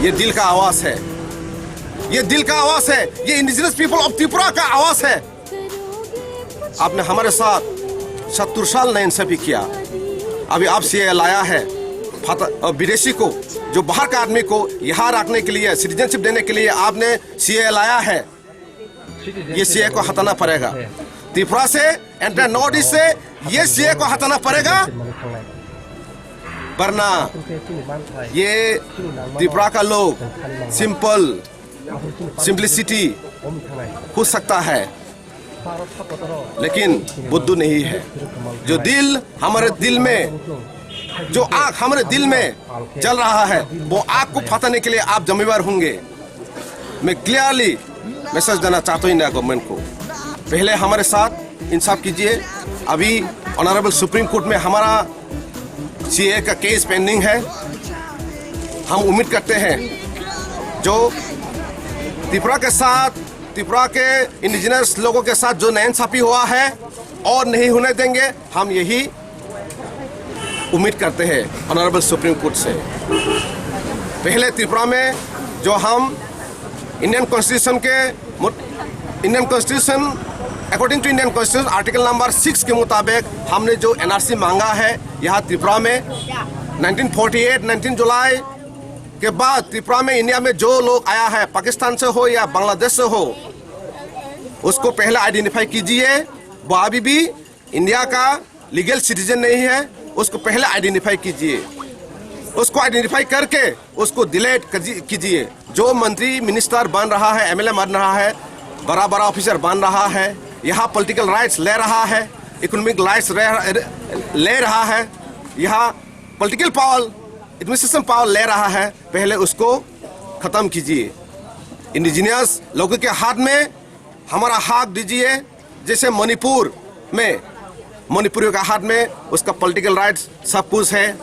ये दिल का आवाज है, ये दिल का आवाज है, ये इंडिजिनस पीपल ऑफ त्रिपुरा का आवाज है। आपने हमारे साथ सत्तर साल नाइंसाफी किया, अभी आप सीएए लाया है, फत-, अ, विदेशी को, जो बाहर का आदमी को यहाँ रखने के लिए, सिटीजनशिप देने के लिए आपने सीएए लाया है। ये सीएए को हटाना पड़ेगा। त्रिपुरा से, एंटायर नॉर्थ ईस्ट से ये सीएए को हटाना पड़ेगा, वरना ये त्रिपुरा का लोग सिंपल, सिंप्लिसिटी हो सकता है, लेकिन बुद्धू नहीं है। जो दिल हमारे दिल में, जो आग हमारे दिल में जल रहा है, वो आग को फताने के लिए आप जिम्मेवार होंगे। मैं क्लियरली मैसेज देना चाहता हूँ इंडिया गवर्नमेंट को, पहले हमारे साथ इंसाफ कीजिए। अभी ऑनरेबल सुप्रीम कोर्ट में हमारा सीएए का केस पेंडिंग है। हम उम्मीद करते हैं जो त्रिपुरा के साथ, त्रिपुरा के इंडिजिनस लोगों के साथ जो नाइंसाफी हुआ है और नहीं होने देंगे, हम यही उम्मीद करते हैं ऑनरेबल सुप्रीम कोर्ट से। पहले त्रिपुरा में जो हम इंडियन कॉन्स्टिट्यूशन के मुत-, Indian constitution according to Indian constitution article number six के मुताबिक हमने जो एनआरसी मांगा है यहाँ त्रिपुरा में, नाइनटीन फ़ोर्टी एट, नाइनटीन जुलाई के बाद त्रिपुरा में, इंडिया में जो लोग आया है, पाकिस्तान से हो या बांग्लादेश से हो, उसको पहले आइडेंटिफाई कीजिए। वो अभी भी इंडिया का लीगल सिटीजन नहीं है, उसको पहले आइडेंटिफाई कीजिए। उसको आइडेंटिफाई करके उसको डिलीट कीजिए। जो मंत्री मिनिस्टर बन रहा है, एमएलए बन रहा है, बड़ा बड़ा ऑफिसर बन रहा है, यहाँ पॉलिटिकल राइट्स ले रहा है, इकोनॉमिक राइट्स ले रहा है, यहाँ पॉलिटिकल पावर, एडमिनिस्ट्रेशन पावर ले रहा है, पहले उसको खत्म कीजिए। इंडिजिनस लोगों के हाथ में हमारा हक दीजिए। जैसे मणिपुर में, मणिपुरियों का हाथ में उसका पॉलिटिकल राइट्स सब कुछ है।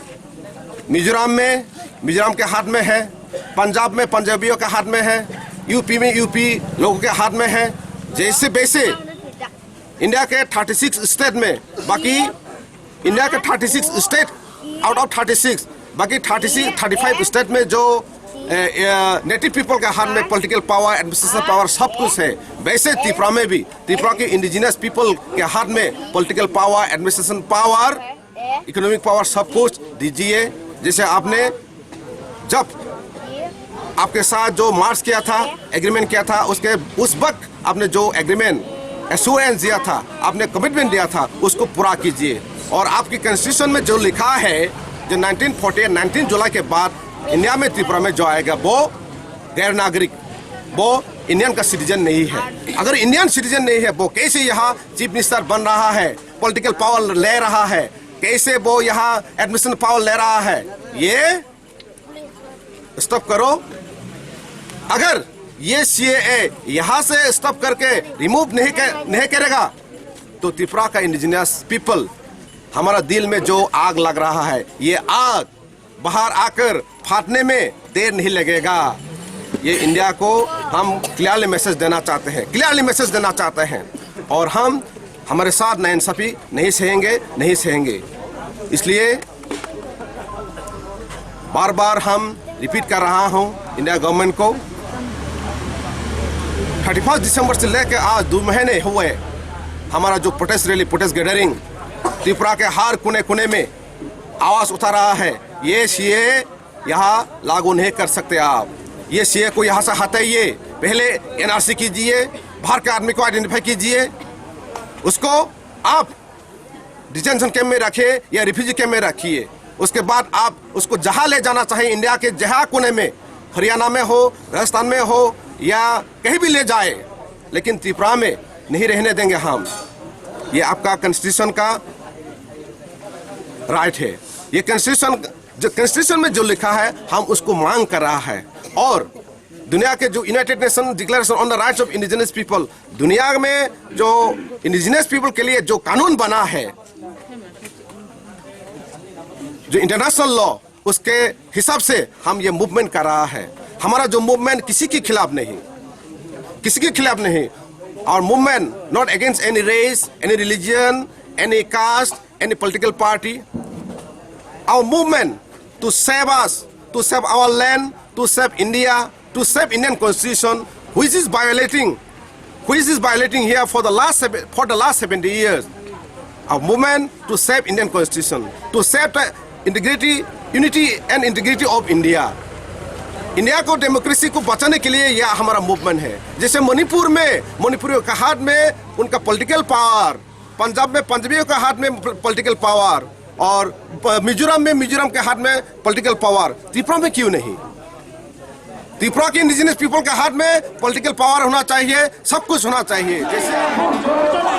मिजोरम में, मिजोरम के हाथ में है। पंजाब में पंजाबियों के हाथ में है। यूपी में यूपी लोगों के हाथ में है। जैसे वैसे इंडिया के थर्टी सिक्स स्टेट में, बाकी इंडिया के thirty six state, out of thirty six, बाकी thirty six, thirty five state में जो नेटिव पीपल के हाथ में पॉलिटिकल पावर, एडमिनिस्ट्रेशन पावर सब कुछ है, वैसे त्रिपुरा में भी त्रिपुरा के इंडिजिनस पीपल के हाथ में political power, administration power, economic power सब कुछ दीजिए। जैसे आपने जब आपके साथ जो मार्च किया था, एग्रीमेंट किया था, उसके, उस वक्त आपने जो एग्रीमेंट, एश्योरेंस दिया था, आपने कमिटमेंट दिया था, उसको पूरा कीजिए। और आपकी कॉन्स्टिट्यूशन में जो लिखा है, जो नाइनटीन फ़ोर्टी एट, नाइनटीन जुलाई के बाद इंडिया में, त्रिपुरा में जो आएगा, वो गैर नागरिक, वो इंडियन का सिटीजन नहीं है। अगर इंडियन सिटीजन नहीं है, वो कैसे यहाँ चीफ मिनिस्टर बन रहा है, पॉलिटिकल पावर ले रहा है, कैसे वो यहाँ एडमिशन पावर ले रहा है, ये स्टॉप करो। अगर ये सीएए यहाँ से स्टॉप करके रिमूव नहीं कर, नहीं करेगा, तो त्रिपुरा का इंडिजिनस पीपल, हमारा दिल में जो आग लग रहा है, ये आग बाहर आकर फाटने में देर नहीं लगेगा। ये इंडिया को हम क्लियरली मैसेज देना चाहते हैं, क्लियरली मैसेज देना चाहते हैं। और हम, हमारे साथ नाइंसाफी नहीं सहेंगे, नहीं सहेंगे। इसलिए बार बार हम रिपीट कर रहा हूँ इंडिया गवर्नमेंट को, थर्टी फर्स्ट दिसंबर से लेकर आज दो महीने हुए, हमारा जो protest rally, protest gathering Tripura के हर कोने कोने में आवाज उठा रहा है, ये सीएए यहाँ लागू नहीं कर सकते आप। ये सीएए को यहाँ से हटाइए, पहले एनआरसी कीजिए, बाहर के आदमी को आइडेंटिफाई कीजिए, उसको आप डिटेंशन कैंप में रखिए या रिफ्यूजी कैंप में रखिए। उसके बाद आप उसको जहाँ ले जाना चाहिए, इंडिया के जहाँ कोने में, हरियाणा में हो, राजस्थान में हो, या कहीं भी ले जाए, लेकिन त्रिपुरा में नहीं रहने देंगे हम। ये आपका कॉन्स्टिट्यूशन का राइट है। ये कॉन्स्टिट्यूशन, जो कॉन्स्टिट्यूशन में जो लिखा है, हम उसको मांग कर रहा है। और दुनिया के जो United Nation Declaration on the Rights of Indigenous People, दुनिया में जो इंडिजिनस पीपल के लिए जो कानून बना है, जो इंटरनेशनल लॉ, उसके हिसाब से हम ये मूवमेंट कर रहा है। हमारा जो मूवमेंट किसी के खिलाफ नहीं, किसी के खिलाफ नहीं। Our movement not against any race, any religion, any caste, any political party. Our movement to save us, to save our land, to save India, to save Indian Constitution, which is violating, which is violating here for the last seven, for the last seventy years. A movement to save Indian Constitution, to save the integrity, unity and integrity of India. India को डेमोक्रेसी को बचाने के लिए यह हमारा मूवमेंट है। जैसे मणिपुर में, मणिपुरियों के हाथ में उनका पॉलिटिकल पावर, पंजाब में पंजाबियों के हाथ में पॉलिटिकल पावर, और प-, मिजोरम में मिजोरम के हाथ में पॉलिटिकल पावर, त्रिपुरा में क्यों नहीं? त्रिपुरा के इंडिजिनस पीपल के हाथ में पॉलिटिकल पावर होना चाहिए, सब कुछ होना चाहिए। जैसे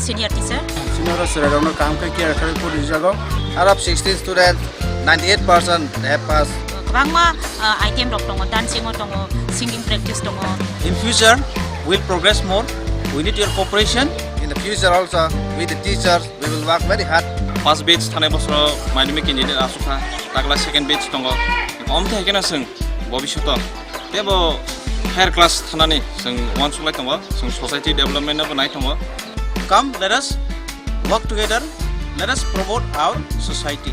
Senior teacher. Senior student rokno kaham khe care khlai phuru rijago. Out of sixteen students, ninety-eight percent have passed. Kwbangma uh, item rok tongo, dancing o tongo, singing practice tongo. In future, we'll progress more. We need your cooperation. In the future also, with the teachers, we will work very hard. First batch thanai bosoro madhyamik engineer asukha, takla second batch tongo. Omthe haikhe no chwng bobishoto tebo higher class thanani chwng uansuk lai tongo, chwng society development no bo nai tongo. Come, let us work together, let us promote our society.